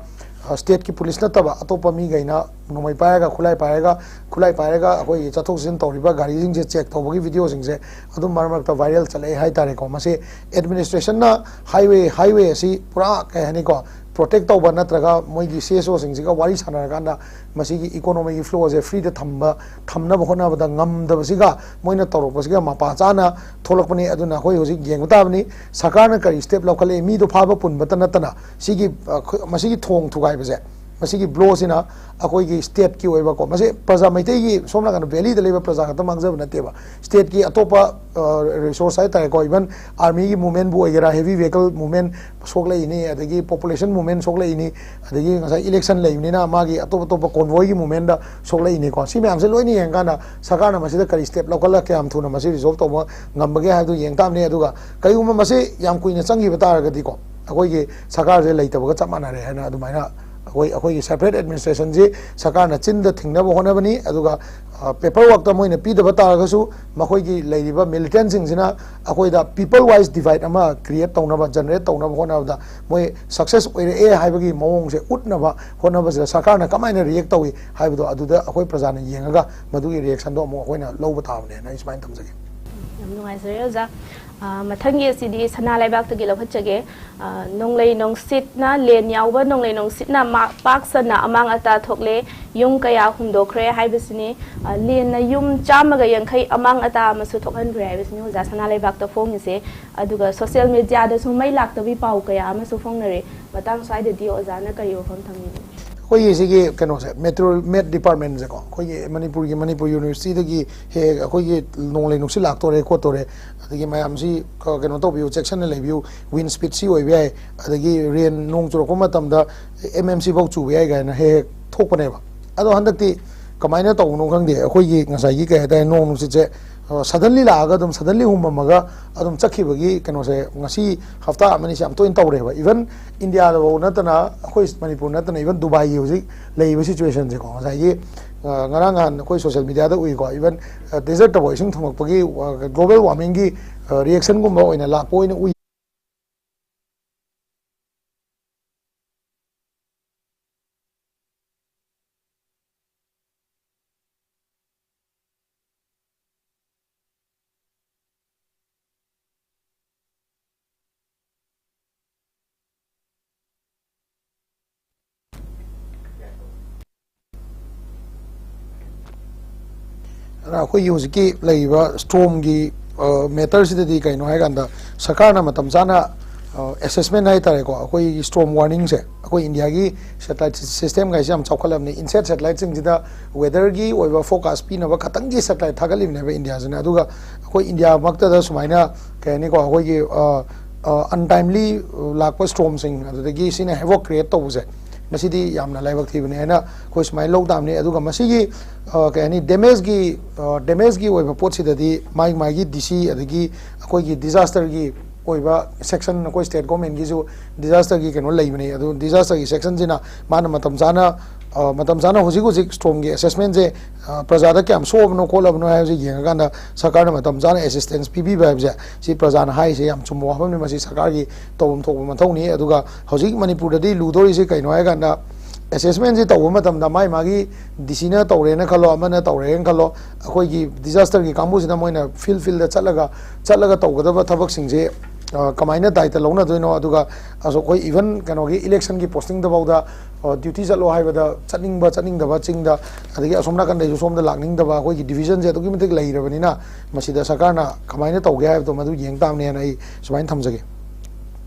ꯁ꯭ꯇꯦꯠꯀꯤ ꯄꯨꯂꯤꯁ ꯅꯠꯇꯕ ꯑꯇꯣꯞꯄ ꯃꯤꯈꯩꯅ ꯅꯣꯡꯃꯩ ꯄꯥꯏꯔꯒ, ꯈꯨꯠꯂꯥꯏ ꯄꯥꯏꯔꯒ, ꯈꯨꯠꯂꯥꯏ ꯄꯥꯏꯔꯒ ꯑꯩꯈꯣꯏꯒꯤ ꯆꯠꯊꯣꯛ ꯆꯠꯁꯤꯟ ꯇꯧꯔꯤꯕ ꯒꯥꯔꯤꯁꯤꯡꯁꯦ ꯆꯦꯛ ꯇꯧꯕꯒꯤ ꯚꯤꯗꯤꯑꯣꯁꯤꯡꯁꯦ ꯑꯗꯨꯝ ꯃꯔꯛ ꯃꯔꯛꯇ ꯚꯥꯏꯔꯦꯜ ꯆꯠꯂꯛꯑꯦ ꯍꯥꯏꯇꯥꯔꯦꯀꯣ꯫ ꯃꯁꯤ ꯑꯦꯗꯃꯤꯅꯤꯁꯇ꯭ꯔꯦꯁꯟꯅ ꯍꯥꯏꯋꯦ, ꯍꯥꯏꯋꯦ ꯑꯁꯤ ꯄꯨꯔꯥ, ꯀꯩ ꯍꯥꯏꯅꯤꯀꯣ, ꯄ꯭ꯔꯣꯇꯦꯛ ꯇꯧꯕ ꯅꯠꯇ꯭ꯔꯒ ꯃꯣꯏꯒꯤ ꯁꯤ ꯑꯦꯁ ꯑꯣꯁꯤꯡꯁꯤꯒ ꯋꯥꯔꯤ ꯁꯥꯟꯅꯔꯀꯥꯟꯗ ꯃꯁꯤꯒꯤ ꯏꯀꯣꯅꯣꯃꯤꯒꯤ ꯐ꯭ꯂꯣꯁꯦ ꯐ꯭ꯔꯤꯗ ꯊꯝꯕ, ꯊꯝꯅꯕ ꯍꯣꯠꯅꯕꯗ ꯉꯝꯗꯕꯁꯤꯒ ꯃꯣꯏꯅ ꯇꯧꯔꯛꯄꯁꯤꯒ ꯃꯄꯥ ꯆꯥꯅ ꯊꯣꯛꯂꯛꯄꯅꯤ꯫ ꯑꯗꯨꯅ ꯑꯩꯈꯣꯏ ꯍꯧꯖꯤꯛ ꯌꯦꯡꯕ ꯇꯥꯕꯅꯤ, ꯁꯔꯀꯥꯔꯅ ꯀꯔꯤ ꯁ꯭ꯇꯦꯞ ꯂꯧꯈꯠꯂꯛꯏ꯫ ꯃꯤꯗꯣ ꯐꯥꯕ ꯄꯨꯟꯕꯇ ꯅꯠꯇꯅ ꯁꯤꯒꯤ, ꯑ, ꯈꯨ-, ꯃꯁꯤꯒꯤ ꯊꯣꯡ ꯊꯨꯒꯥꯏꯕꯁꯦ, ꯃꯁꯤꯒꯤ ꯕ꯭ꯂꯣꯁꯤꯅ ꯑꯩꯈꯣꯏꯒꯤ ꯁ꯭ꯇꯦꯠꯀꯤ ꯑꯣꯏꯕꯀꯣ, ꯃꯁꯤ ꯄ꯭ꯔꯖꯥ, ꯃꯩꯇꯩꯒꯤ ꯁꯣꯝ ꯅꯥꯀꯟꯗ ꯚꯦꯂꯤꯗ ꯂꯩꯕ ꯄ꯭ꯔꯖꯥ ꯈꯛꯇ ꯃꯥꯡꯖꯕ ꯅꯠꯇꯦꯕ, ꯁ꯭ꯇꯦꯠꯀꯤ ꯑꯇꯣꯞꯄ, ꯑ, ꯔꯤꯁꯣꯔꯁ ꯍꯥꯏꯇꯥꯔꯦꯀꯣ, ꯏꯚꯟ ꯑꯥꯔꯃꯤꯒꯤ ꯃꯨꯞꯃꯦꯟꯕꯨ ꯑꯣꯏꯒꯦꯔꯥ, ꯍꯦꯚꯤ ꯚꯦꯍꯤꯀꯜ ꯃꯨꯞꯃꯦꯟ ꯁꯣꯛꯂꯛꯏꯅꯤ, ꯑꯗꯒꯤ ꯄꯣꯄꯨꯂꯦꯁꯟ ꯃꯨꯞꯃꯦꯟ ꯁꯣꯛꯂꯛꯏꯅꯤ, ꯑꯗꯒꯤ ꯉꯁꯥꯏ ꯏꯂꯦꯛꯁꯟ ꯂꯩꯕꯅꯤꯅ ꯃꯥꯒꯤ ꯑꯇꯣꯞ ꯑꯇꯣꯞꯄ ꯀꯣꯟꯚꯣꯏꯒꯤ ꯃꯨꯞꯃꯦꯟꯗ ꯁꯣꯛꯂꯛꯏꯅꯤꯀꯣ꯫ ꯁꯤ ꯃꯌꯥꯝꯁꯦ ꯂꯣꯏꯅ ꯌꯦꯡꯉꯀꯥꯟꯗ ꯁꯔꯀꯥꯔꯅ ꯃꯁꯤꯗ ꯀꯔꯤ ꯁ꯭ꯇꯦꯞ ꯂꯧꯈꯠꯂꯒ ꯀꯌꯥꯝ ꯊꯨꯅ ꯃꯁꯤ ꯔꯤꯖꯣꯜꯕ ꯇꯧꯕ ꯉꯝꯕꯒꯦ ꯍꯥꯏꯕꯗꯨ ꯌꯦꯡ ꯇꯥꯕꯅꯤ꯫ ꯑꯗꯨꯒ ꯀꯔꯤꯒꯨꯝꯕ ꯃꯁꯤ ꯌꯥꯝ ꯀꯨꯏꯅ ꯆꯪꯈꯤꯕ ꯇꯥꯔꯒꯗꯤꯀꯣ, ꯑꯩꯈꯣꯏꯒꯤ ꯁꯔꯀꯥꯔꯁꯦ ꯂꯩꯇꯕꯒ ꯆꯞ ꯃꯥꯟꯅꯔꯦ ꯍꯥꯏꯅ ꯑꯗꯨꯃꯥꯏꯅ ꯑꯩꯈꯣꯏ, ꯑꯩꯈꯣꯏꯒꯤ ꯁꯦꯄꯔꯦꯠ ꯑꯦꯗꯃꯤꯅꯤꯁꯇ꯭ꯔꯦꯁꯟꯁꯤ ꯁꯔꯀꯥꯔꯅ ꯆꯤꯟꯗ ꯊꯤꯡꯅꯕ ꯍꯣꯠꯅꯕꯅꯤ꯫ ꯑꯗꯨꯒ, ꯑ, ꯄꯦꯄꯔ ꯋꯥꯔꯛꯇ ꯃꯣꯏꯅ ꯄꯤꯗꯕ ꯇꯥꯔꯒꯁꯨ ꯃꯈꯣꯏꯒꯤ ꯂꯩꯔꯤꯕ ꯃꯤꯂꯤꯇꯦꯟꯁꯤꯡꯁꯤꯅ ꯑꯩꯈꯣꯏꯗ ꯄꯤꯄꯜ ꯋꯥꯏꯁ ꯗꯤꯚꯥꯏꯠ ꯑꯃ ꯀ꯭ꯔꯤꯌꯦꯠ ꯇꯧꯅꯕ, ꯖꯦꯅꯦꯔꯦꯠ ꯇꯧꯅꯕ ꯍꯣꯠꯅꯕꯗ ꯃꯣꯏ ꯁꯛꯁꯦꯁ ꯑꯣꯏꯔꯛꯑꯦ ꯍꯥꯏꯕꯒꯤ ꯃꯑꯣꯡꯁꯦ ꯎꯠꯅꯕ ꯍꯣꯠꯅꯕꯁꯤꯗ ꯁꯔꯀꯥꯔꯅ ꯀꯃꯥꯏꯅ ꯔꯤꯌꯦꯛ ꯇꯧꯏ ꯍꯥꯏꯕꯗꯣ ꯑꯗꯨꯗ ꯑꯩꯈꯣꯏ ꯄ꯭ꯔꯖꯥꯅ ꯌꯦꯡꯉꯒ ꯃꯗꯨꯒꯤ ꯔꯤꯌꯦꯛꯁꯟꯗꯣ ꯑꯃꯨꯛ ꯑꯩꯈꯣꯏꯅ ꯂꯧꯕ ꯇꯥꯕꯅꯦꯅ ꯑꯩ ꯁꯨꯃꯥꯏꯅ ꯊꯝꯖꯒꯦ꯫ ꯌꯥꯝ ꯅꯨꯡꯉꯥꯏꯖꯔꯦ ꯑꯣꯖꯥ꯫ ꯑ, ꯃꯊꯪꯒꯤ ꯑꯁꯤꯗꯤ ꯁꯅꯥ ꯂꯩꯕꯥꯛꯇꯒꯤ ꯂꯧꯈꯠꯆꯒꯦ꯫ ꯑ, ꯅꯣꯡꯂꯩ ꯅꯨꯡꯁꯤꯠꯅ, ꯂꯦꯟ ꯌꯥꯎꯕ ꯅꯣꯡꯂꯩ ꯅꯨꯡꯁꯤꯠꯅ ꯃꯥ-, ꯄꯥꯛ ꯁꯟꯅ ꯑꯃꯥꯡ ꯑꯇꯥ ꯊꯣꯛꯂꯦ, ꯌꯨꯝ ꯀꯌꯥ ꯍꯨꯝꯗꯣꯛꯈ꯭ꯔꯦ ꯍꯥꯏꯕꯁꯤꯅꯤ꯫ ꯑ, ꯂꯦꯟꯅ ꯌꯨꯝ ꯆꯥꯝꯃꯒ ꯌꯥꯡꯈꯩ ꯑꯃꯥꯡ ꯑꯇꯥ ꯑꯃꯁꯨ ꯊꯣꯛꯍꯟꯈ꯭ꯔꯦ ꯍꯥꯏꯕꯁꯤꯅꯤ ꯑꯣꯖꯥ ꯁꯅꯥ ꯂꯩꯕꯥꯛꯇ ꯐꯣꯡꯉꯤꯁꯦ꯫ ꯑꯗꯨꯒ ꯁꯣꯁꯤꯌꯦꯜ ꯃꯦꯗꯤꯌꯥꯗꯁꯨ ꯃꯩ ꯂꯥꯛꯇꯕꯒꯤ ꯄꯥꯎ ꯀꯌꯥ ꯑꯃꯁꯨ ꯐꯣꯡꯅꯔꯦ꯫ ꯃꯇꯥꯡ ꯁ꯭ꯋꯥꯏꯗꯗꯤ ꯑꯣꯖꯥꯅ ꯀꯔꯤ ꯋꯥꯐꯝ ꯊꯝꯕꯤꯅꯤꯡꯉꯤ? ꯑꯩꯈꯣꯏꯒꯤ ꯁꯤꯒꯤ ꯀꯩꯅꯣꯁꯦ, ꯃꯦꯇ꯭ꯔꯣ-, ꯃꯦꯠ ꯗꯤꯄꯥꯔꯠꯃꯦꯟꯁꯦꯀꯣ, ꯑꯩꯈꯣꯏꯒꯤ ꯃꯅꯤꯄꯨꯔꯒꯤ, ꯃꯅꯤꯄꯨꯔ ꯌꯨꯅꯤꯚꯔꯁꯤꯇꯤꯗꯒꯤ ꯍꯦꯛ ꯍꯦꯛ ꯑꯩꯈꯣꯏꯒꯤ ꯅꯣꯡꯂꯩ ꯅꯨꯡꯁꯤꯠ ꯂꯥꯛꯇꯣꯔꯦ ꯈꯣꯠꯇꯣꯔꯦ, ꯑꯗꯒꯤ ꯃꯌꯥꯝꯁꯤ ꯀ-, ꯀꯩꯅꯣ ꯇꯧꯕꯤꯌꯨ, ꯆꯦꯛꯁꯤꯟꯅ ꯂꯩꯕꯤꯌꯨ, ꯋꯤꯟ ꯁ꯭ꯄꯤꯗꯁꯤ ꯑꯣꯏꯕ ꯌꯥꯏ, ꯑꯗꯒꯤ ꯔꯦꯟ, ꯅꯣꯡ ꯆꯨꯔꯛꯄ ꯃꯇꯝꯗ ꯑꯦꯝ ꯑꯦꯝ ꯁꯤ ꯐꯥꯎ ꯆꯨꯕ ꯌꯥꯏ ꯀꯥꯏꯅ ꯍꯦꯛ ꯍꯦꯛ ꯊꯣꯛꯄꯅꯦꯕ꯫ ꯑꯗꯣ ꯍꯟꯗꯛꯇꯤ ꯀꯃꯥꯏꯅ ꯇꯧꯕꯅꯣ ꯈꯪꯗꯦ, ꯑꯩꯈꯣꯏꯒꯤ ꯉꯁꯥꯏꯒꯤ ꯀꯩ ꯍꯥꯏꯇꯥꯔꯦ, ꯅꯣꯡ ꯅꯨꯡꯁꯤꯠꯁꯦ, ꯑ, ꯁꯗꯟꯂꯤ ꯂꯥꯛꯑꯒ ꯑꯗꯨꯝ ꯁꯗꯟꯂꯤ ꯍꯨꯝꯃꯝꯃꯒ ꯑꯗꯨꯝ ꯆꯠꯈꯤꯕꯒꯤ ꯀꯩꯅꯣꯁꯦ ꯉꯁꯤ ꯍꯞꯇꯥ ꯑꯃꯅꯤꯁꯦ ꯌꯥꯝ ꯇꯣꯏꯅ ꯇꯧꯔꯦꯕ꯫ ꯏꯚꯟ ꯏꯟꯗꯤꯌꯥꯗꯐꯥꯎ ꯅꯠꯇꯅ, ꯑꯩꯈꯣꯏ ꯃꯅꯤꯄꯨꯔ ꯅꯠꯇꯅ, ꯏꯚꯟ ꯗꯨꯕꯥꯏꯒꯤ ꯍꯧꯖꯤꯛ ꯂꯩꯔꯤꯕ ꯁꯤꯆꯨꯋꯦꯁꯟꯁꯦꯀꯣ, ꯉꯁꯥꯏꯒꯤ ꯑ, ꯉꯔꯥꯡ ꯅꯍꯥꯟ ꯑꯩꯈꯣꯏ ꯁꯣꯁꯤꯌꯦꯜ ꯃꯤꯗꯤꯌꯥꯗ ꯎꯏꯀꯣ, ꯏꯚꯟ ꯗꯦꯖꯔꯠꯇꯕꯨ ꯏꯁꯤꯡ ꯊꯨꯝꯃꯛꯄꯒꯤ, ꯒ꯭ꯂꯣꯕꯦꯜ ꯋꯥꯔꯃꯤꯡꯒꯤ ꯔꯤꯌꯦꯛꯁꯟꯒꯨꯝꯕ ꯑꯣꯏꯅ ꯂꯥꯛꯄ ꯑꯣꯏꯅ ꯎꯏ꯫ ꯑꯗꯨꯅ ꯑꯩꯈꯣꯏꯒꯤ ꯍꯧꯖꯤꯛꯀꯤ ꯂꯩꯔꯤꯕ ꯁ꯭ꯇꯣꯝꯒꯤ ꯃꯦꯇꯔꯁꯤꯗꯗꯤ ꯀꯩꯅꯣ ꯍꯥꯏꯀꯥꯟꯗ, ꯁꯔꯀꯥꯔꯅ ꯃꯇꯝ ꯆꯥꯅ ꯑꯦꯁꯦꯁꯃꯦꯟ ꯍꯥꯏꯇꯥꯔꯦꯀꯣ, ꯑꯩꯈꯣꯏꯒꯤ ꯁ꯭ꯇꯣꯝ ꯋꯥꯔꯅꯤꯡꯁꯦ, ꯑꯩꯈꯣꯏ ꯏꯟꯗꯤꯌꯥꯒꯤ ꯁꯦꯇꯦꯂꯥꯏꯠ ꯁꯤꯁꯇꯦꯝ ꯀꯥꯏꯁꯦ ꯌꯥꯝ ꯆꯥꯎꯈꯠꯂꯕꯅꯤ꯫ ꯏꯟꯁꯦꯠ ꯁꯦꯇꯦꯂꯥꯏꯠꯁꯤꯡꯁꯤꯗ ꯋꯦꯗꯔꯒꯤ ꯑꯣꯏꯕ ꯐꯣꯔꯀꯥꯁ ꯄꯤꯅꯕ ꯈꯛꯇꯪꯒꯤ ꯁꯦꯇꯦꯂꯥꯏꯠ ꯊꯥꯒꯠꯂꯤꯕꯅꯦꯕ ꯏꯟꯗꯤꯌꯥꯁꯤꯅ꯫ ꯑꯗꯨꯒ ꯑꯩꯈꯣꯏ ꯏꯟꯗꯤꯌꯥꯃꯛꯇꯗ ꯁꯨꯃꯥꯏꯅ, ꯀꯩ ꯍꯥꯏꯅꯤꯀꯣ, ꯑꯩꯈꯣꯏꯒꯤ ꯑꯟꯇꯥꯏꯝꯂꯤ ꯂꯥꯛꯄ ꯁ꯭ꯇꯣꯝꯁꯤꯡ, ꯑꯗꯨꯗꯒꯤ ꯁꯤꯅ ꯍꯦꯕꯣꯛ ꯀ꯭ꯔꯤꯌꯦꯠ ꯇꯧꯕꯁꯦ, ꯃꯁꯤꯗꯤ ꯌꯥꯝꯅ ꯂꯥꯏꯕꯛ ꯊꯤꯕꯅꯤ ꯍꯥꯏꯅ ꯑꯩꯈꯣꯏ ꯁꯨꯃꯥꯏꯅ ꯂꯧ ꯇꯥꯕꯅꯤ꯫ ꯑꯗꯨꯒ ꯃꯁꯤꯒꯤ, ꯑ, ꯀꯩ ꯍꯥꯏꯅꯤ, ꯗꯦꯃꯦꯖꯀꯤ, ꯑ, ꯗꯦꯃꯦꯖꯀꯤ ꯑꯣꯏꯕ ꯄꯣꯠꯁꯤꯗꯗꯤ ꯃꯥꯒꯤ ꯃꯥꯒꯤ ꯗꯤ ꯁꯤ, ꯑꯗꯒꯤ ꯑꯩꯈꯣꯏꯒꯤ ꯗꯤꯖꯥꯁꯇꯔꯒꯤ ꯑꯣꯏꯕ ꯁꯦꯛꯁꯟ, ꯑꯩꯈꯣꯏ ꯁ꯭ꯇꯦꯠ ꯒꯣꯔꯃꯦꯟꯒꯤꯁꯨ ꯗꯤꯖꯥꯁꯇꯔꯒꯤ ꯀꯩꯅꯣ ꯂꯩꯕꯅꯤ꯫ ꯑꯗꯨ ꯗꯤꯖꯥꯁꯇꯔꯒꯤ ꯁꯦꯛꯁꯟꯁꯤꯅ ꯃꯥꯅ ꯃꯇꯝ ꯆꯥꯅ, ꯑ, ꯃꯇꯝ ꯆꯥꯅ ꯍꯧꯖꯤꯛ ꯍꯧꯖꯤꯛ ꯁ꯭ꯇꯣꯝꯒꯤ ꯑꯦꯁꯦꯁꯃꯦꯟꯁꯦ, ꯑ, ꯄ꯭ꯔꯖꯥꯗ ꯀꯌꯥꯝ ꯁꯣꯛꯑꯕꯅꯣ ꯈꯣꯠꯂꯕꯅꯣ ꯍꯥꯏꯕꯁꯦ ꯌꯦꯡꯉꯀꯥꯟꯗ ꯁꯔꯀꯥꯔꯅ ꯃꯇꯝ ꯆꯥꯅ ꯑꯦꯁꯤꯁꯇꯦꯟꯁ ꯄꯤꯕꯤꯕ ꯍꯥꯏꯕꯁꯦ, ꯁꯤ ꯄ꯭ꯔꯖꯥꯅ ꯍꯥꯏꯔꯤꯁꯦ ꯌꯥꯝ ꯆꯨꯝꯕ ꯋꯥꯐꯝꯅꯤ꯫ ꯃꯁꯤ ꯁꯔꯀꯥꯔꯒꯤ ꯇꯧꯐꯝ ꯊꯣꯛꯄ ꯃꯊꯧꯅꯤ꯫ ꯑꯗꯨꯒ ꯍꯧꯖꯤꯛ ꯃꯅꯤꯄꯨꯔꯗꯗꯤ ꯂꯨꯗꯧꯔꯤꯁꯦ ꯀꯩꯅꯣ ꯍꯥꯏꯀꯥꯟꯗ, ꯑꯦꯁꯦꯁꯃꯦꯟꯁꯤ ꯇꯧꯕ ꯃꯇꯝꯗ ꯃꯥꯏ ꯃꯥꯒꯤ ꯗꯤ ꯁꯤꯅ ꯇꯧꯔꯦꯅ ꯈꯜꯂꯣ, ꯑꯃꯅ ꯇꯧꯔꯦꯅ ꯈꯜꯂꯣ, ꯑꯩꯈꯣꯏꯒꯤ ꯗꯤꯖꯥꯁꯇꯔꯒꯤ ꯀꯥꯡꯕꯨꯁꯤꯅ ꯃꯣꯏꯅ ꯐꯤꯜ ꯐꯤꯜꯗ ꯆꯠꯂꯒ, ꯆꯠꯂꯒ ꯇꯧꯒꯗꯕ ꯊꯕꯛꯁꯤꯡꯁꯦ, ꯑ, ꯀꯃꯥꯏꯅ ꯗꯥꯏꯇ ꯂꯧꯅꯗꯣꯏꯅꯣ? ꯑꯗꯨꯒ ꯑꯁ, ꯑꯩꯈꯣꯏ ꯏꯚꯟ ꯀꯩꯅꯣꯒꯤ ꯏꯂꯦꯛꯁꯟꯒꯤ ꯄꯣꯁꯇꯤꯡꯗꯐꯥꯎꯗ, ꯑ, ꯗ꯭ꯌꯨꯇꯤ ꯆꯠꯂꯣ ꯍꯥꯏꯕꯗ ꯆꯠꯅꯤꯡꯕ ꯆꯠꯅꯤꯡꯗꯕ, ꯆꯤꯡꯗ, ꯑꯗꯒꯤ ꯑꯁꯣꯝ ꯅꯥꯀꯟꯗꯩꯁꯨ ꯁꯣꯝꯗ ꯂꯥꯛꯅꯤꯡꯗꯕ, ꯑꯩꯈꯣꯏꯒꯤ ꯗꯤꯕꯤꯖꯟꯁꯦ ꯑꯗꯨꯛꯀꯤ ꯃꯇꯤꯛ ꯂꯩꯔꯕꯅꯤꯅ, ꯃꯁꯤꯗ ꯁꯔꯀꯥꯔꯅ ꯀꯃꯥꯏꯅ ꯇꯧꯒꯦ ꯍꯥꯏꯕꯗꯣ ꯃꯗꯨ ꯌꯦꯡ ꯇꯥꯕꯅꯦꯅ ꯑꯩ ꯁꯨꯃꯥꯏꯅ ꯊꯝꯖꯒꯦ꯫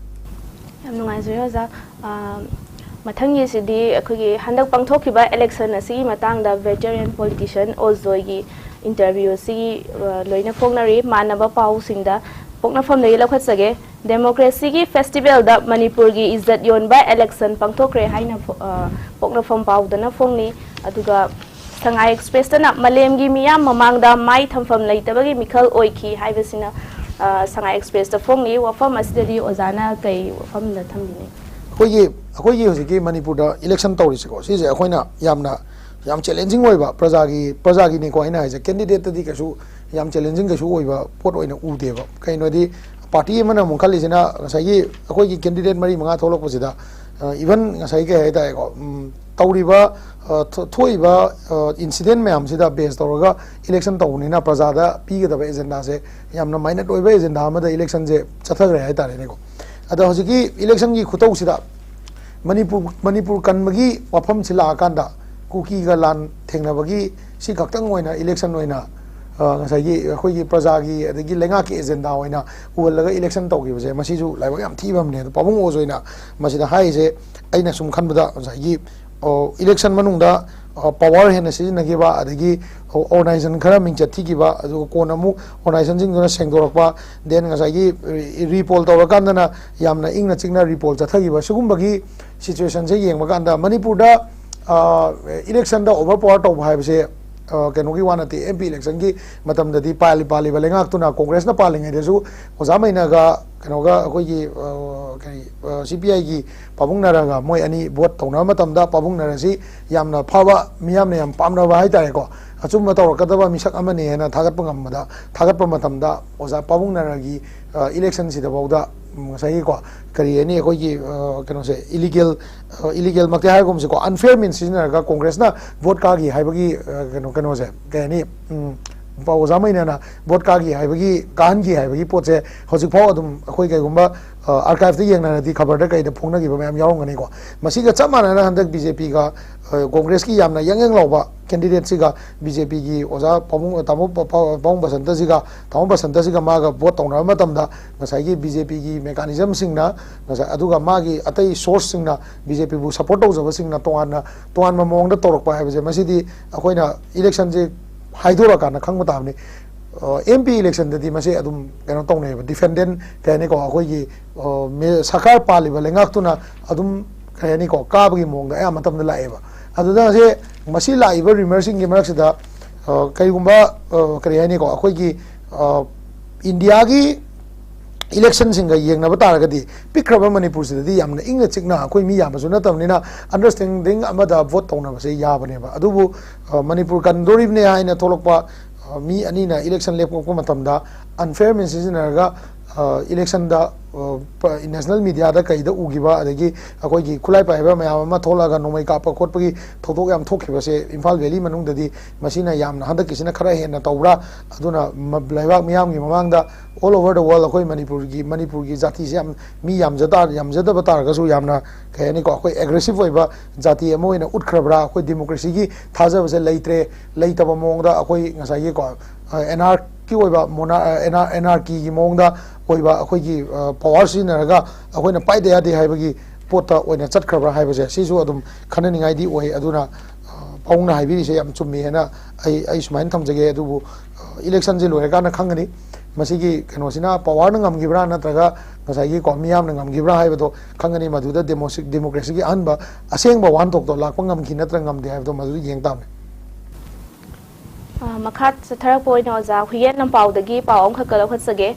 ꯌꯥꯝ ꯅꯨꯡꯉꯥꯏꯖꯔꯦ ꯑꯣꯖꯥ꯫ ꯑ, ꯃꯊꯪꯒꯤꯁꯤꯗꯤ ꯑꯩꯈꯣꯏꯒꯤ ꯍꯟꯗꯛ ꯄꯥꯡꯊꯣꯛꯈꯤꯕ ꯏꯂꯦꯛꯁꯟ ꯑꯁꯤꯒꯤ ꯃꯇꯥꯡꯗ ꯚꯦꯇꯔꯦꯟ ꯄꯣꯂꯤꯇꯤꯁꯤꯌꯟ ꯑꯣꯖꯣꯏꯒꯤ ꯏꯟꯇꯔꯚ꯭ꯌꯨ ꯑꯁꯤꯒꯤ, ꯑ, ꯂꯣꯏꯅ ꯐꯣꯡꯅꯔꯤ꯫ ꯃꯥꯟꯅꯕ ꯄꯥꯎꯁꯤꯡꯗ ꯄꯣꯛꯅꯐꯝꯗꯒꯤ ꯂꯧꯈꯠꯆꯒꯦ꯫ ꯗꯦꯃꯣꯀ꯭ꯔꯦꯁꯤꯒꯤ ꯐꯦꯁꯇꯤꯚꯦꯜꯗ ꯃꯅꯤꯄꯨꯔꯒꯤ ꯏꯖꯠ ꯌꯣꯟꯕ ꯏꯂꯦꯛꯁꯟ ꯄꯥꯡꯊꯣꯛꯈ꯭ꯔꯦ ꯍꯥꯏꯅ ꯐꯣ-, ꯑ, ꯄꯣꯛꯅꯐꯝ ꯄꯥꯎꯗꯅ ꯐꯣꯡꯂꯤ꯫ ꯑꯗꯨꯒ ꯁꯉꯥꯏ ꯑꯦꯛꯁꯄ꯭ꯔꯦꯁꯇꯅ ꯃꯥꯂꯦꯝꯒꯤ ꯃꯤꯌꯥꯝ ꯃꯃꯥꯡꯗ ꯃꯥꯏ ꯊꯝꯐꯝ ꯂꯩꯇꯕꯒꯤ ꯃꯤꯈꯜ ꯑꯣꯏꯈꯤ ꯍꯥꯏꯕꯁꯤꯅ, ꯑ, ꯁꯉꯥꯏ ꯑꯦꯛꯁꯄ꯭ꯔꯦꯁꯇ ꯐꯣꯡꯂꯤ꯫ ꯋꯥꯐꯝ ꯑꯁꯤꯗꯗꯤ ꯑꯣꯖꯥꯅ ꯀꯩ ꯋꯥꯐꯝꯗ ꯊꯝꯕꯤꯅꯤ? ꯑꯩꯈꯣꯏꯒꯤ, ꯑꯩꯈꯣꯏꯒꯤ ꯍꯧꯖꯤꯛꯀꯤ ꯃꯅꯤꯄꯨꯔꯗ ꯏꯂꯦꯛꯁꯟ ꯇꯧꯔꯤꯁꯤꯀꯣ, ꯁꯤꯁꯦ ꯑꯩꯈꯣꯏꯅ ꯌꯥꯝꯅ ꯌꯥꯝ ꯆꯦꯂꯦꯟꯖꯤꯡ ꯑꯣꯏꯕ, ꯄ꯭ꯔꯖꯥꯒꯤ, ꯄ꯭ꯔꯖꯥꯒꯤꯅꯤꯀꯣ ꯑꯩꯅ ꯍꯥꯏꯁꯦ, ꯀꯦꯟꯗꯤꯗꯦꯠꯇꯗꯤ ꯀꯩꯁꯨ ꯌꯥꯝ ꯆꯦꯂꯦꯟꯖꯤꯡ ꯀꯩꯁꯨ ꯑꯣꯏꯕ ꯄꯣꯠ ꯑꯣꯏꯅ ꯎꯗꯦꯕ꯫ ꯀꯩꯅꯣꯗꯤ, ꯄꯥꯔꯇꯤ ꯑꯃꯅ ꯑꯃꯨꯛ ꯈꯜꯂꯤꯁꯤꯅ ꯉꯁꯥꯏꯒꯤ ꯑꯩꯈꯣꯏꯒꯤ ꯀꯦꯟꯗꯤꯗꯦꯠ ꯃꯔꯤ ꯃꯉꯥ ꯊꯣꯛꯂꯛꯄꯁꯤꯗ, ꯏꯚꯟ ꯉꯁꯥꯏ ꯀꯩ ꯍꯥꯏꯇꯥꯔꯦꯀꯣ, ꯎꯝ, ꯇꯧꯔꯤꯕ, ꯑ, ꯊꯣ-, ꯊꯣꯛꯏꯕ ꯏꯟꯁꯤꯗꯦꯟ ꯃꯌꯥꯝꯁꯤꯗ ꯕꯦꯁ ꯇꯧꯔꯒ ꯏꯂꯦꯛꯁꯟ ꯇꯧꯕꯅꯤꯅ ꯄ꯭ꯔꯖꯥꯗ ꯄꯤꯒꯗꯕ ꯑꯦꯖꯦꯟꯗꯥꯁꯦ ꯌꯥꯝꯅ ꯃꯥꯏꯅꯠ ꯑꯣꯏꯕ ꯑꯦꯖꯦꯟꯗꯥ ꯑꯃꯗ ꯏꯂꯦꯛꯁꯟꯁꯦ ꯆꯠꯊꯈ꯭ꯔꯦ ꯍꯥꯏꯇꯥꯔꯦꯅꯦꯀꯣ꯫ ꯑꯗꯣ ꯍꯧꯖꯤꯛꯀꯤ ꯏꯂꯦꯛꯁꯟꯒꯤ ꯈꯨꯇꯧꯁꯤꯗ ꯃꯅꯤꯄꯨꯔ, ꯃꯅꯤꯄꯨꯔ ꯀꯟꯕꯒꯤ ꯋꯥꯐꯝꯁꯤ ꯂꯥꯛꯑꯀꯥꯟꯗ ꯀꯨꯀꯤꯒ ꯂꯥꯟ ꯊꯦꯡꯅꯕꯒꯤ ꯁꯤ ꯈꯛꯇꯪ ꯑꯣꯏꯅ ꯏꯂꯦꯛꯁꯟ ꯑꯣꯏꯅ, ꯑ, ꯉꯁꯥꯏꯒꯤ ꯑꯩꯈꯣꯏꯒꯤ ꯄ꯭ꯔꯖꯥꯒꯤ ꯑꯗꯒꯤ ꯂꯩꯉꯥꯛꯀꯤ ꯑꯦꯖꯦꯟꯗꯥ ꯑꯣꯏꯅ ꯎꯍꯜꯂꯒ ꯏꯂꯦꯛꯁꯟ ꯇꯧꯈꯤꯕꯁꯦ, ꯃꯁꯤꯁꯨ ꯂꯥꯏꯕꯛ ꯌꯥꯝ ꯊꯤꯕ ꯑꯃꯅꯦ꯫ ꯑꯗꯣ ꯄꯥꯕꯨꯡ ꯑꯣꯖ ꯑꯣꯏꯅ ꯃꯁꯤꯗ ꯍꯥꯏꯔꯤꯁꯦ, ꯑꯩꯅ ꯁꯨꯝ ꯈꯟꯕꯗ ꯉꯁꯥꯏꯒꯤ, ꯑ, ꯏꯂꯦꯛꯁꯟ ꯃꯅꯨꯡꯗ, ꯑ, ꯄꯋꯥꯔ ꯍꯦꯟꯅ ꯁꯤꯖꯤꯟꯅꯈꯤꯕ, ꯑꯗꯒꯤ ꯑꯣꯔꯒꯅꯥꯏꯖꯦꯁꯟ ꯈꯔ ꯃꯤꯡꯆꯠ ꯊꯤꯈꯤꯕ, ꯑꯗꯨꯒ ꯀꯣꯟꯅ ꯑꯃꯨꯛ ꯑꯣꯔꯒꯅꯥꯏꯖꯦꯁꯟꯁꯤꯡꯗꯨꯅ ꯁꯦꯡꯗꯣꯔꯛꯄ, ꯗꯦꯟ ꯉꯁꯥꯏꯒꯤ ꯔꯤ-, ꯔꯤꯄꯣꯜ ꯇꯧꯔꯀꯥꯟꯗꯅ ꯌꯥꯝꯅ ꯏꯪꯅ ꯆꯤꯛꯅ ꯔꯤꯄꯣꯜ ꯆꯠꯊꯈꯤꯕ, ꯁꯤꯒꯨꯝꯕꯒꯤ ꯁꯤꯆꯨꯋꯦꯁꯟꯁꯦ ꯌꯦꯡꯕ ꯀꯥꯟꯗ ꯃꯅꯤꯄꯨꯔꯗ, ꯑ, ꯏꯂꯦꯛꯁꯟꯗ ꯑꯣꯚꯔ ꯄꯋꯥꯔ ꯇꯧꯕ ꯍꯥꯏꯕꯁꯦ, ꯑ, ꯀꯩꯅꯣꯒꯤ ꯋꯥ ꯅꯠꯇꯦ꯫ ꯑꯦꯝ ꯄꯤ ꯏꯂꯦꯛꯁꯟꯒꯤ ꯃꯇꯝꯗꯗꯤ ꯄꯥꯜꯂꯤ-, ꯄꯥꯜꯂꯤꯕ ꯂꯩꯉꯥꯛꯇꯨꯅ, ꯀꯣꯡꯒ꯭ꯔꯦꯁꯅ ꯄꯥꯜꯂꯤꯉꯩꯗꯁꯨ ꯑꯣꯖꯥ ꯃꯩꯅꯒ ꯀꯩꯅꯣꯒ ꯑꯩꯈꯣꯏꯒꯤ, ꯑ, ꯀꯔꯤ, ꯑ, ꯁꯤ ꯄꯤ ꯑꯥꯏꯒꯤ ꯄꯥꯕꯨꯡ ꯅꯔꯒ ꯃꯣꯏ ꯑꯅꯤ ꯚꯣꯠ ꯇꯧꯅꯕ ꯃꯇꯝꯗ ꯄꯥꯕꯨꯡ ꯅꯔꯁꯤ ꯌꯥꯝꯅ ꯐꯕ, ꯃꯤꯌꯥꯝꯅ ꯌꯥꯝ ꯄꯥꯝꯅꯕ ꯍꯥꯏꯇꯥꯔꯦꯀꯣ, ꯑꯆꯨꯝꯕ ꯇꯧꯔꯛꯀꯗꯕ ꯃꯤꯁꯛ ꯑꯃꯅꯤ ꯍꯥꯏꯅ ꯊꯥꯒꯠꯄ ꯉꯝꯕꯗ, ꯊꯥꯒꯠꯄ ꯃꯇꯝꯗ ꯑꯣꯖꯥ ꯄꯥꯕꯨꯡ ꯅꯔꯒꯤ, ꯑ, ꯏꯂꯦꯛꯁꯟꯁꯤꯗꯐꯥꯎꯗ, ꯎꯝ, ꯉꯁꯥꯏꯒꯤꯀꯣ, ꯀꯔꯤ ꯍꯥꯏꯅꯤ, ꯑꯩꯈꯣꯏꯒꯤ, ꯑ, ꯀꯩꯅꯣꯁꯦ, ꯏꯂꯤꯒꯦꯜ, ꯑ, ꯏꯂꯤꯒꯦꯜꯃꯛꯇꯤ ꯍꯥꯏꯒꯨꯝꯁꯤꯀꯣ, ꯑꯟꯐꯤꯌꯔ ꯃꯤꯟꯁ ꯁꯤꯖꯤꯟꯅꯔꯒ ꯀꯣꯡꯒ꯭ꯔꯦꯁꯅ ꯚꯣꯠ ꯀꯥꯈꯤ ꯍꯥꯏꯕꯒꯤ, ꯑ, ꯀꯩꯅꯣ, ꯀꯩꯅꯣꯁꯦ, ꯀꯩ ꯍꯥꯏꯅꯤ, ꯎꯝ, ꯑꯣꯖꯥ ꯃꯩꯅꯅ ꯚꯣꯠ ꯀꯥꯈꯤ ꯍꯥꯏꯕꯒꯤ, ꯀꯥꯍꯟꯈꯤ ꯍꯥꯏꯕꯒꯤ ꯄꯣꯠꯁꯦ ꯍꯧꯖꯤꯛꯐꯥꯎ ꯑꯗꯨꯝ ꯑꯩꯈꯣꯏ ꯀꯩꯒꯨꯝꯕ, ꯑ, ꯑꯥꯔꯀꯥꯏꯚꯇ ꯌꯦꯡꯅꯔꯗꯤ, ꯈꯕꯔꯗ ꯀꯩꯗ ꯐꯣꯡꯅꯈꯤꯕ ꯃꯌꯥꯝ ꯌꯥꯎꯔꯝꯒꯅꯤꯀꯣ꯫ ꯃꯁꯤꯒ ꯆꯞ ꯃꯥꯟꯅꯅ ꯍꯟꯗꯛ ꯕꯤ ꯖꯦ ꯄꯤꯒ, ꯑ, ꯀꯣꯡꯒ꯭ꯔꯦꯁꯀꯤ ꯌꯥꯝꯅ ꯌꯥꯡ ꯌꯥꯡ ꯂꯥꯎꯕ ꯀꯦꯟꯗꯤꯗꯦꯠꯁꯤꯒ ꯕꯤ ꯖꯦ ꯄꯤꯒꯤ ꯑꯣꯖꯥ ꯄꯥꯕꯨꯡ, ꯇꯥꯃꯣ ꯄ-, ꯄ-, ꯄꯥꯕꯨꯡ ꯕꯁꯟꯇꯁꯤꯒ, ꯇꯥꯃꯣ ꯕꯁꯟꯇꯁꯤꯒ ꯃꯥꯒ ꯚꯣꯠ ꯇꯧꯅꯕ ꯃꯇꯝꯗ ꯉꯁꯥꯏꯒꯤ ꯕꯤ ꯖꯦ ꯄꯤꯒꯤ ꯃꯦꯀꯥꯅꯤꯖꯝꯁꯤꯡꯅ, ꯉꯁꯥꯏ, ꯑꯗꯨꯒ ꯃꯥꯒꯤ ꯑꯇꯩ ꯁꯣꯔꯁꯁꯤꯡꯅ, ꯕꯤ ꯖꯦ ꯄꯤꯕꯨ ꯁꯄꯣꯔꯠ ꯇꯧꯖꯕꯁꯤꯡꯅ ꯇꯣꯉꯥꯟꯅ, ꯇꯣꯉꯥꯟꯕ ꯃꯑꯣꯡꯗ ꯇꯧꯔꯛꯄ ꯍꯥꯏꯕꯁꯦ, ꯃꯁꯤꯗꯤ ꯑꯩꯈꯣꯏꯅ ꯏꯂꯦꯛꯁꯟꯁꯦ ꯍꯥꯏꯗꯣꯔꯛꯀꯥꯟꯗ ꯈꯪꯕ ꯇꯥꯕꯅꯤ꯫ ꯑꯦꯝ ꯄꯤ ꯏꯂꯦꯛꯁꯟꯗꯗꯤ ꯃꯁꯤ ꯑꯗꯨꯝ ꯀꯩꯅꯣ ꯇꯧꯅꯩꯌꯦꯕ, ꯗꯤꯐꯦꯟꯗꯦꯟ, ꯀꯩ ꯍꯥꯏꯅꯤꯀꯣ, ꯑꯩꯈꯣꯏꯒꯤ, ꯑ, ꯃꯦ-, ꯁꯔꯀꯥꯔ ꯄꯥꯜꯂꯤꯕ ꯂꯩꯉꯥꯛꯇꯨꯅ ꯑꯗꯨꯝ, ꯀꯩ ꯍꯥꯏꯅꯤꯀꯣ, ꯀꯥꯕꯒꯤ ꯃꯑꯣꯡꯗ ꯑꯌꯥꯝꯕ ꯃꯇꯝꯗ ꯂꯥꯛꯑꯦꯕ꯫ ꯑꯗꯨꯅ ꯉꯁꯤ, ꯉꯁꯤ ꯂꯥꯛꯏꯕ ꯔꯤꯃꯔꯁꯤꯡꯒꯤ ꯃꯔꯛꯁꯤꯗ, ꯑ, ꯀꯔꯤꯒꯨꯝꯕ, ꯑ, ꯀꯔꯤ ꯍꯥꯏꯅꯤꯀꯣ, ꯑꯩꯈꯣꯏꯒꯤ, ꯑ, ꯏꯟꯗꯤꯌꯥꯒꯤ ꯏꯂꯦꯛꯁꯟꯁꯤꯡꯒ ꯌꯦꯡꯅꯕ ꯇꯥꯔꯒꯗꯤ ꯄꯤꯛꯈ꯭ꯔꯕ ꯃꯅꯤꯄꯨꯔꯁꯤꯗꯗꯤ ꯌꯥꯝꯅ ꯏꯪꯅ ꯆꯤꯛꯅ ꯑꯩꯈꯣꯏ ꯃꯤ ꯌꯥꯝꯕꯁꯨ ꯅꯠꯇꯕꯅꯤꯅ ꯑꯟꯗꯔꯁ꯭ꯇꯦꯟꯗꯤꯡ ꯑꯃꯗ ꯚꯣꯠ ꯇꯧꯅꯕꯁꯦ ꯌꯥꯕꯅꯦꯕ꯫ ꯑꯗꯨꯕꯨ ꯃꯅꯤꯄꯨꯔ ꯀꯟꯗꯣꯔꯤꯕꯅꯦ ꯍꯥꯏꯅ ꯊꯣꯛꯂꯛꯄ ꯃꯤ ꯑꯅꯤꯅ ꯏꯂꯦꯛꯁꯟ ꯂꯦꯞꯄꯛꯄ ꯃꯇꯝꯗ ꯑꯟꯐꯤꯌꯔ ꯃꯤꯟꯁ ꯁꯤꯖꯤꯟꯅꯔꯒ ꯏꯂꯦꯛꯁꯟꯗ ꯅꯦꯁꯅꯦꯜ ꯃꯤꯗꯤꯌꯥꯗ ꯀꯩꯗ ꯎꯈꯤꯕ, ꯑꯗꯒꯤ ꯑꯩꯈꯣꯏꯒꯤ ꯈꯨꯠꯂꯥꯏ ꯄꯥꯏꯕ ꯃꯌꯥꯝ ꯑꯃ ꯊꯣꯛꯂꯛꯑꯒ ꯅꯣꯡꯃꯩ ꯀꯥꯞꯄ ꯈꯣꯠꯄꯒꯤ ꯊꯧꯗꯣꯛ ꯌꯥꯝ ꯊꯣꯛꯈꯤꯕꯁꯦ ꯏꯝꯐꯥꯜ ꯚꯦꯂꯤ ꯃꯅꯨꯡꯗꯗꯤ ꯃꯁꯤꯅ ꯌꯥꯝꯅ ꯍꯟꯗꯛꯀꯤꯁꯤꯅ ꯈꯔ ꯍꯦꯟꯅ ꯇꯧꯕ꯭ꯔꯥ? ꯑꯗꯨꯅ ꯂꯩꯕꯥꯛ ꯃꯤꯌꯥꯝꯒꯤ ꯃꯃꯥꯡꯗ all over the world ꯑꯩꯈꯣꯏ ꯃꯅꯤꯄꯨꯔꯒꯤ ꯃꯅꯤꯄꯨꯔꯒꯤ ꯖꯥꯇꯤꯁꯦ ꯌꯥꯝ ꯃꯤ ꯌꯥꯝꯖ ꯌꯥꯝꯖꯗꯕ ꯇꯥꯔꯒꯁꯨ ꯌꯥꯝꯅ ꯀꯩ ꯍꯥꯏꯅꯤꯀꯣ, ꯑꯩꯈꯣꯏ ꯑꯦꯒ꯭ꯔꯦꯁꯤꯞ ꯑꯣꯏꯕ ꯖꯥꯇꯤ ꯑꯃ ꯑꯣꯏꯅ ꯎꯠꯈ꯭ꯔꯕ꯭ꯔꯥ? ꯑꯩꯈꯣꯏ ꯗꯦꯃꯣꯀ꯭ꯔꯦꯁꯤꯒꯤ ꯊꯥꯖꯕꯁꯦ ꯂꯩꯇ꯭ꯔꯦ, ꯂꯩꯇꯕ ꯃꯑꯣꯡꯗ ꯑꯩꯈꯣꯏ ꯉꯁꯥꯏꯒꯤꯀꯣ ꯑꯦꯅꯥꯔꯀꯤ ꯑꯣꯏꯕ ꯃꯣꯅꯥ ꯑꯦꯅꯥꯔꯀꯤꯒꯤ ꯃꯑꯣꯡꯗ ꯑꯣꯏꯕ ꯑꯩꯈꯣꯏꯒꯤ ꯄꯋꯥꯔ ꯁꯤꯖꯤꯟꯅꯔꯒ ꯑꯩꯈꯣꯏꯅ ꯄꯥꯏꯗ ꯌꯥꯗꯦ ꯍꯥꯏꯕꯒꯤ ꯄꯣꯠꯇ ꯑꯣꯏꯅ ꯆꯠꯈ꯭ꯔꯕ꯭ꯔꯥ ꯍꯥꯏꯕꯁꯦ ꯁꯤꯁꯨ ꯑꯗꯨꯝ ꯈꯟꯅꯅꯤꯡꯉꯥꯏꯗꯤ ꯑꯣꯏ꯫ ꯑꯗꯨꯅ ꯄꯥꯕꯨꯡꯅ ꯍꯥꯏꯕꯤꯔꯤꯁꯦ ꯌꯥꯝ ꯆꯨꯝꯃꯤ ꯍꯥꯏꯅ ꯑꯩ ꯑꯩ ꯁꯨꯃꯥꯏꯅ ꯊꯝꯖꯒꯦ꯫ ꯑꯗꯨꯕꯨ ꯏꯂꯦꯛꯁꯟꯁꯦ ꯂꯣꯏꯔꯀꯥꯟꯗ ꯈꯪꯒꯅꯤ ꯃꯁꯤꯒꯤ ꯀꯩꯅꯣꯁꯤꯅ ꯄꯋꯥꯔꯅ ꯉꯝꯈꯤꯕ꯭ꯔꯥ ꯅꯠꯇ꯭ꯔꯒ ꯉꯁꯥꯏꯒꯤ ꯀꯣ ꯃꯤꯌꯥꯝꯅ ꯉꯝꯈꯤꯕ꯭ꯔꯥ ꯍꯥꯏꯕꯗꯣ ꯈꯪꯒꯅꯤ꯫ ꯃꯗꯨꯗ ꯗꯦꯃꯣꯀ꯭ꯔꯦꯁꯤꯒꯤ ꯑꯍꯟꯕ ꯑꯁꯦꯡꯕ ꯋꯥꯍꯟꯊꯣꯛꯇꯣ ꯂꯥꯛꯄ ꯉꯝꯈꯤ ꯅꯠꯇ꯭ꯔꯒ ꯉꯝꯗꯦ ꯍꯥꯏꯕꯗꯣ ꯃꯗꯨꯗ ꯌꯦꯡ ꯇꯥꯕꯅꯤ꯫ ꯃꯈꯥ ꯆꯠꯊꯔꯛꯄ ꯑꯣꯏꯅ ꯑꯣꯖꯥ ꯍꯨꯏꯌꯦꯟ ꯂꯝꯄꯥꯎꯗꯒꯤ ꯄꯥꯎ ꯑꯃꯈꯛꯀ ꯂꯧꯈꯠꯆꯒꯦ꯫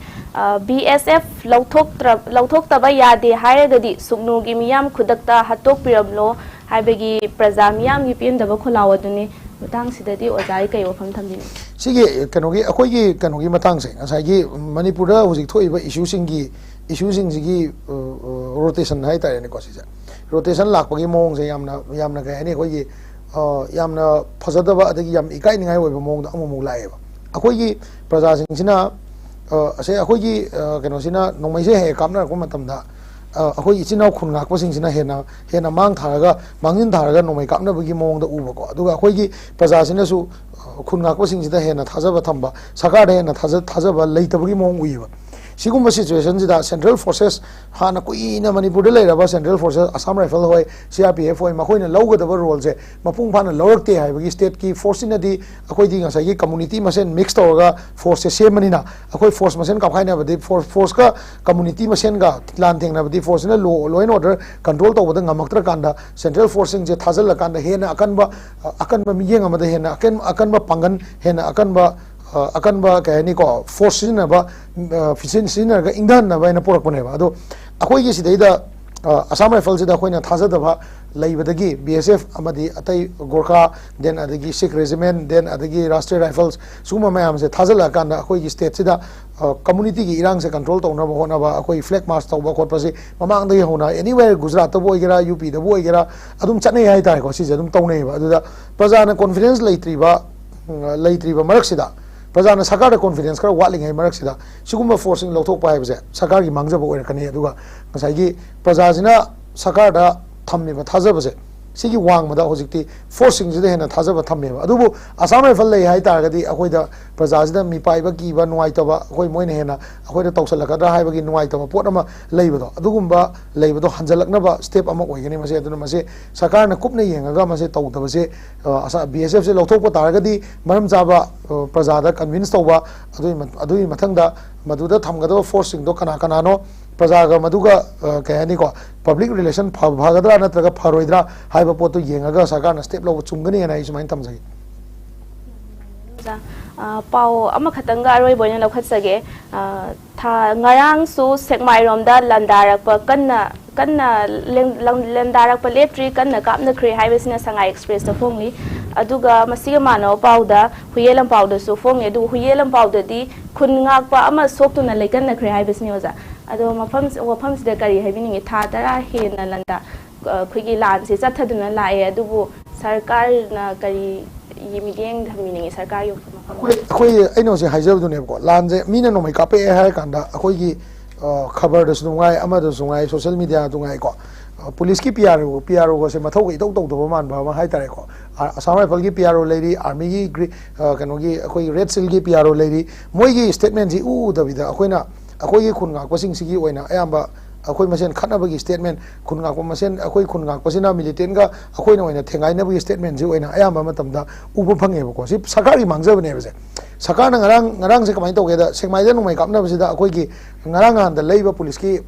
ꯕꯤ ꯑꯦꯁ ꯑꯦꯐ ꯂꯧꯊꯣꯛꯇ꯭ꯔ ꯂꯧꯊꯣꯛꯇꯕ ꯌꯥꯗꯦ ꯍꯥꯏꯔꯒꯗꯤ ꯁꯨꯛꯅꯨꯒꯤ ꯃꯤꯌꯥꯝ ꯈꯨꯗꯛꯇ ꯍꯥꯠꯇꯣꯛꯄꯤꯔꯝꯂꯣ ꯍꯥꯏꯕꯒꯤ ꯄ꯭ꯔꯖꯥ ꯃꯤꯌꯥꯝꯒꯤ ꯄꯦꯟꯗꯕ ꯈꯣꯜꯂꯥꯎ ꯑꯗꯨꯅꯤ꯫ ꯃꯇꯥꯡꯁꯤꯗꯗꯤ ꯑꯣꯖꯥꯒꯤ ꯀꯩ ꯋꯥꯐꯝ ꯊꯝꯕꯤꯅꯤꯡꯉꯤ? ꯁꯤꯒꯤ ꯀꯩꯅꯣꯒꯤ ꯑꯩꯈꯣꯏꯒꯤ ꯀꯩꯅꯣꯒꯤ ꯃꯇꯥꯡꯁꯦ ꯉꯁꯥꯏꯒꯤ ꯃꯅꯤꯄꯨꯔꯗ ꯍꯧꯖꯤꯛ ꯊꯣꯛꯏꯕ ꯏꯁꯨꯁꯤꯡꯒꯤ ꯏꯁꯨꯁꯤꯡꯁꯤꯒꯤ ꯔꯣꯇꯦꯁꯟ ꯍꯥꯏꯇꯥꯔꯦꯅꯦꯀꯣ꯫ ꯁꯤꯁꯦ ꯔꯣꯇꯦꯁꯟ ꯂꯥꯛꯄꯒꯤ ꯃꯑꯣꯡꯁꯦ ꯌꯥꯝꯅ ꯌꯥꯝꯅ ꯀꯩ ꯍꯥꯏꯅꯤ, ꯑꯩꯈꯣꯏꯒꯤ ꯌꯥꯝꯅ ꯐꯖꯗꯕ ꯑꯗꯒꯤ ꯌꯥꯝ ꯏꯀꯥꯏꯅꯤꯡꯉꯥꯏ ꯑꯣꯏꯕ ꯃꯑꯣꯡꯗ ꯑꯃꯨꯛꯃꯨꯛ ꯂꯥꯛꯑꯦꯕ꯫ ꯑꯩꯈꯣꯏꯒꯤ ꯄ꯭ꯔꯖꯥꯁꯤꯡꯁꯤꯅ ꯑꯁꯦ ꯑꯩꯈꯣꯏꯒꯤ ꯀꯩꯅꯣꯁꯤꯅ ꯅꯣꯡꯃꯩꯁꯦ ꯍꯦꯛ ꯍꯦꯛ ꯀꯥꯞꯅꯔꯛꯄ ꯃꯇꯝꯗ ꯑꯩꯈꯣꯏ ꯏꯆꯤꯟ ꯏꯅꯥꯎ ꯈꯨꯟ ꯉꯥꯛꯄꯁꯤꯡꯁꯤꯅ ꯍꯦꯟꯅ ꯍꯦꯟꯅ ꯃꯥꯡ ꯊꯥꯔꯒ ꯃꯥꯡꯖꯤꯟ ꯊꯥꯔꯒ ꯅꯣꯡꯃꯩ ꯀꯥꯞꯅꯕꯒꯤ ꯃꯑꯣꯡꯗ ꯎꯕꯀꯣ꯫ ꯑꯗꯨꯒ ꯑꯩꯈꯣꯏꯒꯤ ꯄ꯭ꯔꯖꯥꯁꯤꯅꯁꯨ ꯈꯨꯟ ꯉꯥꯛꯄꯁꯤꯡꯁꯤꯗ ꯍꯦꯟꯅ ꯊꯥꯖꯕ ꯊꯝꯕ, ꯁꯔꯀꯥꯔꯗ ꯍꯦꯟꯅ ꯊꯥꯖ ꯊꯥꯖꯕ ꯂꯩꯇꯕꯒꯤ ꯃꯑꯣꯡ ꯎꯏꯌꯦꯕ꯫ ꯁꯤꯒꯨꯝꯕ ꯁꯤꯆꯨꯋꯦꯁꯟꯁꯤꯗ ꯁꯦꯟꯇ꯭ꯔꯦꯜ ꯐꯣꯔꯁꯦꯁ, ꯍꯥꯟꯅ ꯀꯨꯏꯅ ꯃꯅꯤꯄꯨꯔꯗ ꯂꯩꯔꯕ ꯁꯦꯟꯇ꯭ꯔꯦꯜ ꯐꯣꯔꯁꯦꯁ, ꯑꯁꯥꯝ ꯔꯥꯏꯐꯜ ꯍꯣꯏ, ꯁꯤ ꯑꯥꯔ ꯄꯤ ꯑꯦꯐ ꯍꯣꯏ, ꯃꯈꯣꯏꯅ ꯂꯧꯒꯗꯕ ꯔꯣꯜꯁꯦ ꯃꯄꯨꯡ ꯐꯥꯅ ꯂꯧꯔꯛꯇꯦ ꯍꯥꯏꯕꯒꯤ ꯁ꯭ꯇꯦꯠꯀꯤ ꯐꯣꯔꯁꯁꯤꯅꯗꯤ ꯑꯩꯈꯣꯏꯗꯤ ꯉꯁꯥꯏꯒꯤ ꯀꯝꯃꯨꯅꯤꯇꯤ ꯃꯁꯦꯟ ꯃꯤꯛꯁ ꯇꯧꯔꯒ ꯐꯣꯔꯁꯁꯦ ꯁꯦꯝꯕꯅꯤꯅ ꯑꯩꯈꯣꯏ ꯐꯣꯔꯁ ꯃꯁꯦꯟ ꯀꯥꯞꯈꯥꯏꯅꯕꯗꯤ ꯐꯣꯔꯁ ꯐꯣꯔꯁꯀ ꯀꯝꯃꯨꯅꯤꯇꯤ ꯃꯁꯦꯟꯒ ꯂꯥꯟ ꯊꯦꯡꯅꯕꯗꯤ ꯐꯣꯔꯁꯁꯤꯅ ꯂꯣ ꯂꯣ ꯑꯦꯟ ꯑꯣꯔꯗꯔ ꯀꯟꯇ꯭ꯔꯣꯜ ꯇꯧꯕꯗ ꯉꯝꯃꯛꯇ꯭ꯔꯀꯥꯟꯗ ꯁꯦꯟꯇ꯭ꯔꯦꯜ ꯐꯣꯔꯁꯁꯤꯡꯁꯦ ꯊꯥꯖꯤꯜꯂꯀꯥꯟꯗ ꯍꯦꯟꯅ ꯑꯀꯟꯕ ꯑꯀꯟꯕ ꯃꯤꯠꯌꯦꯡ ꯑꯃꯗ ꯍꯦꯟꯅ ꯑꯀꯟ ꯑꯀꯟꯕ ꯄꯥꯡꯒꯜ ꯍꯦꯟꯅ ꯑꯀꯟꯕ ꯑ, ꯑꯀꯟꯕ, ꯀꯩ ꯍꯥꯏꯅꯤꯀꯣ, ꯐꯣꯔꯁ ꯁꯤꯖꯤꯟꯅꯕ, ꯎꯝ, ꯑ, ꯐꯤꯁꯤꯟ-, ꯁꯤꯖꯤꯟꯅꯔꯒ ꯏꯪꯊꯍꯟꯅꯕ ꯍꯥꯏꯅ ꯄꯨꯔꯛꯄꯅꯦꯕ꯫ ꯑꯗꯣ ꯑꯩꯈꯣꯏꯒꯤ ꯁꯤꯗꯩꯗ, ꯑ, ꯑꯁꯥꯝ ꯔꯥꯏꯐꯜꯁꯤꯗ ꯑꯩꯈꯣꯏꯅ ꯊꯥꯖꯗꯕ ꯂꯩꯕꯗꯒꯤ ꯕꯤ ꯑꯦꯁ ꯑꯦꯐ ꯑꯃꯗꯤ ꯑꯇꯩ ꯒꯣꯔꯈꯥ, then ꯑꯗꯒꯤ ꯁꯤꯈ ꯔꯦꯖꯤꯃꯦꯟ, then ꯑꯗꯒꯤ ꯔꯥꯁꯇ꯭ꯔꯤꯌ ꯔꯥꯏꯐꯜꯁ, ꯁꯤꯒꯨꯝꯕ ꯃꯌꯥꯝꯁꯦ ꯊꯥꯖꯤꯜꯂꯛꯑꯀꯥꯟꯗ ꯑꯩꯈꯣꯏꯒꯤ ꯁ꯭ꯇꯦꯠꯁꯤꯗ, ꯑ, ꯀꯝꯃꯨꯅꯤꯇꯤꯒꯤ ꯏꯔꯥꯡꯁꯦ ꯀꯟꯇ꯭ꯔꯣꯜ ꯇꯧꯅꯕ ꯍꯣꯠꯅꯕ, ꯑꯩꯈꯣꯏ ꯐ꯭ꯂꯦꯒ ꯃꯥꯔꯆ ꯇꯧꯕ ꯈꯣꯠꯄꯁꯤ ꯃꯃꯥꯡꯗꯒꯤ ꯍꯧꯅ anywhere, ꯒꯨꯖꯔꯥꯠꯇꯕꯨ ꯑꯣꯏꯒꯦꯔꯥ, ꯌꯨ ꯄꯤꯗꯕꯨ ꯑꯣꯏꯒꯦꯔꯥ, ꯑꯗꯨꯝ ꯆꯠꯅꯩ ꯍꯥꯏꯇꯥꯔꯦꯀꯣ꯫ ꯁꯤꯁꯦ ꯑꯗꯨꯝ ꯇꯧꯅꯩꯌꯦꯕ꯫ ꯑꯗꯨꯗ ꯄ꯭ꯔꯖꯥꯅ ꯀꯣꯟꯐꯤꯗꯦꯟꯁ ꯂꯩꯇ꯭ꯔꯤꯕ, ꯎꯝ, ꯂꯩꯇ꯭ꯔꯤꯕ ꯃꯔꯛꯁꯤꯗ, ꯄ꯭ꯔꯖꯥꯅ ꯁꯔꯀꯥꯔꯗ ꯀꯣꯟꯐꯤꯗꯦꯟꯁ ꯈꯔ ꯋꯥꯠꯂꯤꯉꯩ ꯃꯔꯛꯁꯤꯗ ꯁꯤꯒꯨꯝꯕ ꯐꯣꯔꯁꯁꯤꯡ ꯂꯧꯊꯣꯛꯄ ꯍꯥꯏꯕꯁꯦ ꯁꯔꯀꯥꯔꯒꯤ ꯃꯥꯡꯖꯕ ꯑꯣꯏꯔꯛꯀꯅꯤ꯫ ꯑꯗꯨꯒ ꯉꯁꯥꯏꯒꯤ ꯄ꯭ꯔꯖꯥꯁꯤꯅ ꯁꯔꯀꯥꯔꯗ ꯊꯝꯃꯤꯕ ꯊꯥꯖꯕꯁꯦ, ꯁꯤꯒꯤ ꯋꯥꯡꯃꯗ ꯍꯧꯖꯤꯛꯇꯤ ꯐꯣꯔꯁꯁꯤꯡꯁꯤꯗ ꯍꯦꯟꯅ ꯊꯥꯖꯕ ꯊꯝꯃꯦꯕ꯫ ꯑꯗꯨꯕꯨ ꯑꯁꯥꯝ ꯔꯥꯏꯐꯜ ꯂꯩ ꯍꯥꯏ ꯇꯥꯔꯒꯗꯤ ꯑꯩꯈꯣꯏꯗ, ꯄ꯭ꯔꯖꯥꯁꯤꯗ ꯃꯤꯄꯥꯏꯕ ꯀꯤꯕ, ꯅꯨꯡꯉꯥꯏꯇꯕ, ꯑꯩꯈꯣꯏ, ꯃꯣꯏꯅ ꯍꯦꯟꯅ ꯑꯩꯈꯣꯏꯗ ꯇꯧꯁꯜꯂꯛꯀꯗ꯭ꯔꯥ ꯍꯥꯏꯕꯒꯤ ꯅꯨꯡꯉꯥꯏꯇꯕ ꯄꯣꯠ ꯑꯃ ꯂꯩꯕꯗꯣ, ꯑꯗꯨꯒꯨꯝꯕ ꯂꯩꯕꯗꯣ ꯍꯟꯖꯜꯂꯛꯅꯕ ꯁ꯭ꯇꯦꯞ ꯑꯃ ꯑꯣꯏꯒꯅꯤ ꯃꯁꯤ꯫ ꯑꯗꯨꯅ ꯃꯁꯤ ꯁꯔꯀꯥꯔꯅ ꯀꯨꯞꯅ ꯌꯦꯡꯉꯒ ꯃꯁꯤ ꯇꯧꯗꯕꯁꯦ, ꯑ, ꯑꯁꯥ-, ꯕꯤ ꯑꯦꯁ ꯑꯦꯐꯁꯦ ꯂꯧꯊꯣꯛꯄ ꯇꯥꯔꯒꯗꯤ ꯃꯔꯝ ꯆꯥꯕ, ꯑ, ꯄ꯭ꯔꯖꯥꯗ ꯀꯟꯚꯤꯟꯁ ꯇꯧꯕ, ꯑꯗꯨꯒꯤ ꯃ-, ꯑꯗꯨꯒꯤ ꯃꯊꯪꯗ ꯃꯗꯨꯗ ꯊꯝꯒꯗꯕ ꯐꯣꯔꯁꯁꯤꯡꯗꯣ ꯀꯅꯥ ꯀꯅꯥꯅꯣ, ꯄ꯭ꯔꯖꯥꯒ ꯃꯗꯨꯒ, ꯑ, ꯀꯩ ꯍꯥꯏꯅꯤꯀꯣ, ꯄꯕ꯭ꯂꯤꯛ ꯔꯤꯂꯦꯁꯟ ꯐ-, ꯐꯒꯗ꯭ꯔꯥ ꯅꯠꯇ꯭ꯔꯒ ꯐꯔꯣꯏꯗ꯭ꯔꯥ ꯍꯥꯏꯕ ꯄꯣꯠꯇꯨ ꯌꯦꯡꯉꯒ ꯁꯔꯀꯥꯔꯅ ꯁ꯭ꯇꯦꯞ ꯂꯧꯕ ꯆꯨꯝꯒꯅꯤ ꯍꯥꯏꯅ ꯑꯩ ꯁꯨꯃꯥꯏꯅ ꯊꯝꯖꯒꯦ꯫ ꯑꯣꯖꯥ, ꯑ, ꯄꯥꯎ ꯑꯃꯈꯛꯇꯪꯒ ꯑꯔꯣꯏꯕ ꯑꯣꯏꯅ ꯂꯧꯈꯠꯆꯒꯦ꯫ ꯑ, ꯊꯥ-, ꯉꯔꯥꯡꯁꯨ ꯁꯦꯛꯃꯥꯏꯔꯣꯝꯗ ꯂꯥꯟꯗꯥꯔꯛꯄ ꯀꯟꯅ, ꯀꯟꯅ ꯂꯦꯡ-, ꯂꯪ-, ꯂꯥꯟꯗꯥꯔꯛꯄ ꯂꯦꯞꯇ꯭ꯔꯤ, ꯀꯟꯅ ꯀꯥꯞꯅꯈ꯭ꯔꯦ ꯍꯥꯏꯕꯁꯤꯅ ꯁꯉꯥꯏ ꯑꯦꯛꯁꯄ꯭ꯔꯦꯁꯇ ꯐꯣꯡꯂꯤ꯫ ꯑꯗꯨꯒ ꯃꯁꯤꯒ ꯃꯥꯟꯅꯕ ꯄꯥꯎꯗ ꯍꯨꯏꯌꯦꯟ ꯂꯝꯄꯥꯎꯗꯁꯨ ꯐꯣꯡꯂꯤ꯫ ꯑꯗꯨꯕꯨ ꯍꯨꯏꯌꯦꯟ ꯂꯝꯄꯥꯎꯗꯗꯤ ꯈꯨꯟ ꯉꯥꯛꯄ ꯑꯃ ꯁꯣꯛꯇꯨꯅ ꯂꯩꯀꯟꯅꯈ꯭ꯔꯦ ꯍꯥꯏꯕꯁꯤꯅꯤ ꯑꯣꯖꯥ꯫ ꯑꯗꯣ ꯃꯐꯝ, ꯋꯥꯐꯝꯁꯤꯗ ꯀꯔꯤ ꯍꯥꯏꯕꯤꯅꯤꯡꯉꯤ? ꯊꯥ ꯇꯔꯥ ꯍꯦꯟꯅ ꯂꯥꯟꯗꯥ-, ꯑ, ꯑꯩꯈꯣꯏꯒꯤ ꯂꯥꯟꯁꯦ ꯆꯠꯊꯗꯨꯅ ꯂꯥꯛꯑꯦ, ꯑꯗꯨꯕꯨ ꯁꯔꯀꯥꯔꯅ ꯀꯔꯤ ꯃꯤꯠꯌꯦꯡ ꯊꯝꯕꯤꯅꯤꯡꯉꯤ? ꯁꯔꯀꯥꯔꯒꯤ ꯃꯐꯝ ꯑꯩꯈꯣꯏ, ꯑꯩꯈꯣꯏ, ꯑꯩꯅ ꯍꯧꯖꯤꯛ ꯍꯥꯏꯖꯕꯗꯨꯅꯦꯕꯀꯣ, ꯂꯥꯟꯁꯦ ꯃꯤꯅ ꯅꯣꯡꯃꯩ ꯀꯥꯞꯄꯛꯑꯦ ꯍꯥꯏꯔ ꯀꯥꯟꯗ ꯑꯩꯈꯣꯏꯒꯤ, ꯑ, ꯈꯕꯔꯗꯁꯨ ꯅꯨꯡꯉꯥꯏ, ꯑꯃꯗꯁꯨ ꯅꯨꯡꯉꯥꯏ, ꯁꯣꯁꯦꯜ ꯃꯤꯗꯤꯌꯥꯗ ꯅꯨꯡꯉꯥꯏꯀꯣ, ꯑ, ꯄꯨꯂꯤꯁꯀꯤ ꯄꯤ ꯑꯥꯔ ꯑꯣ, ꯄꯤ ꯑꯥꯔ ꯑꯣꯒꯁꯦ ꯃꯊꯧꯒ ꯏꯇꯧ ꯇꯧꯗꯕ ꯃꯥꯟꯕ ꯑꯃ ꯍꯥꯏꯇꯥꯔꯦꯀꯣ꯫ ꯑ-, ꯑꯁꯥꯝ ꯔꯥꯏꯐꯜꯒꯤ ꯄꯤ ꯑꯥꯔ ꯑꯣ ꯂꯩꯔꯤ, ꯑꯥꯔꯃꯤꯒꯤ ꯒ꯭ꯔꯤ-, ꯑ, ꯀꯩꯅꯣꯒꯤ, ꯑꯩꯈꯣꯏꯒꯤ ꯔꯦꯗ ꯁꯤꯜꯒꯤ ꯄꯤ ꯑꯥꯔ ꯑꯣ ꯂꯩꯔꯤ, ꯃꯣꯏꯒꯤ ꯁ꯭ꯇꯦꯠꯃꯦꯟꯁꯤ ꯎ ꯎꯗꯕꯤꯗ ꯑꯩꯈꯣꯏꯅ, ꯑꯩꯈꯣꯏꯒꯤ ꯈꯨꯟ ꯉꯥꯛꯄꯁꯤꯡꯁꯤꯒꯤ ꯑꯣꯏꯅ ꯑꯌꯥꯝꯕ ꯑꯩꯈꯣꯏ ꯃꯁꯦꯟ ꯈꯠꯅꯕꯒꯤ ꯁ꯭ꯇꯦꯠꯃꯦꯟ, ꯈꯨꯟ ꯉꯥꯛꯄ ꯃꯁꯦꯟ, ꯑꯩꯈꯣꯏ ꯈꯨꯟ ꯉꯥꯛꯄꯁꯤꯅ ꯃꯤꯂꯤꯇꯦꯟꯒ ꯑꯩꯈꯣꯏꯅ ꯑꯣꯏꯅ ꯊꯦꯡꯒꯥꯏꯅꯕꯒꯤ ꯁ꯭ꯇꯦꯠꯃꯦꯟꯁꯤ ꯑꯣꯏꯅ ꯑꯌꯥꯝꯕ ꯃꯇꯝꯗ ꯎꯕ ꯐꯪꯉꯦꯕꯀꯣ꯫ ꯁꯤ ꯁꯔꯀꯥꯔꯒꯤ ꯃꯥꯡꯖꯕꯅꯦꯕꯁꯦ꯫ ꯁꯔꯀꯥꯔꯅ ꯉꯔꯥꯡ, ꯉꯔꯥꯡꯁꯦ ꯀꯃꯥꯏꯅ ꯇꯧꯒꯦꯗ, ꯁꯦꯛꯃꯥꯏꯗ ꯅꯣꯡꯃꯩ ꯀꯥꯞꯅꯕꯁꯤꯗ ꯑꯩꯈꯣꯏꯒꯤ ꯉꯔꯥꯡ ꯅꯍꯥꯟꯗ ꯂꯩꯕ ꯄꯨꯂꯤꯁꯀꯤ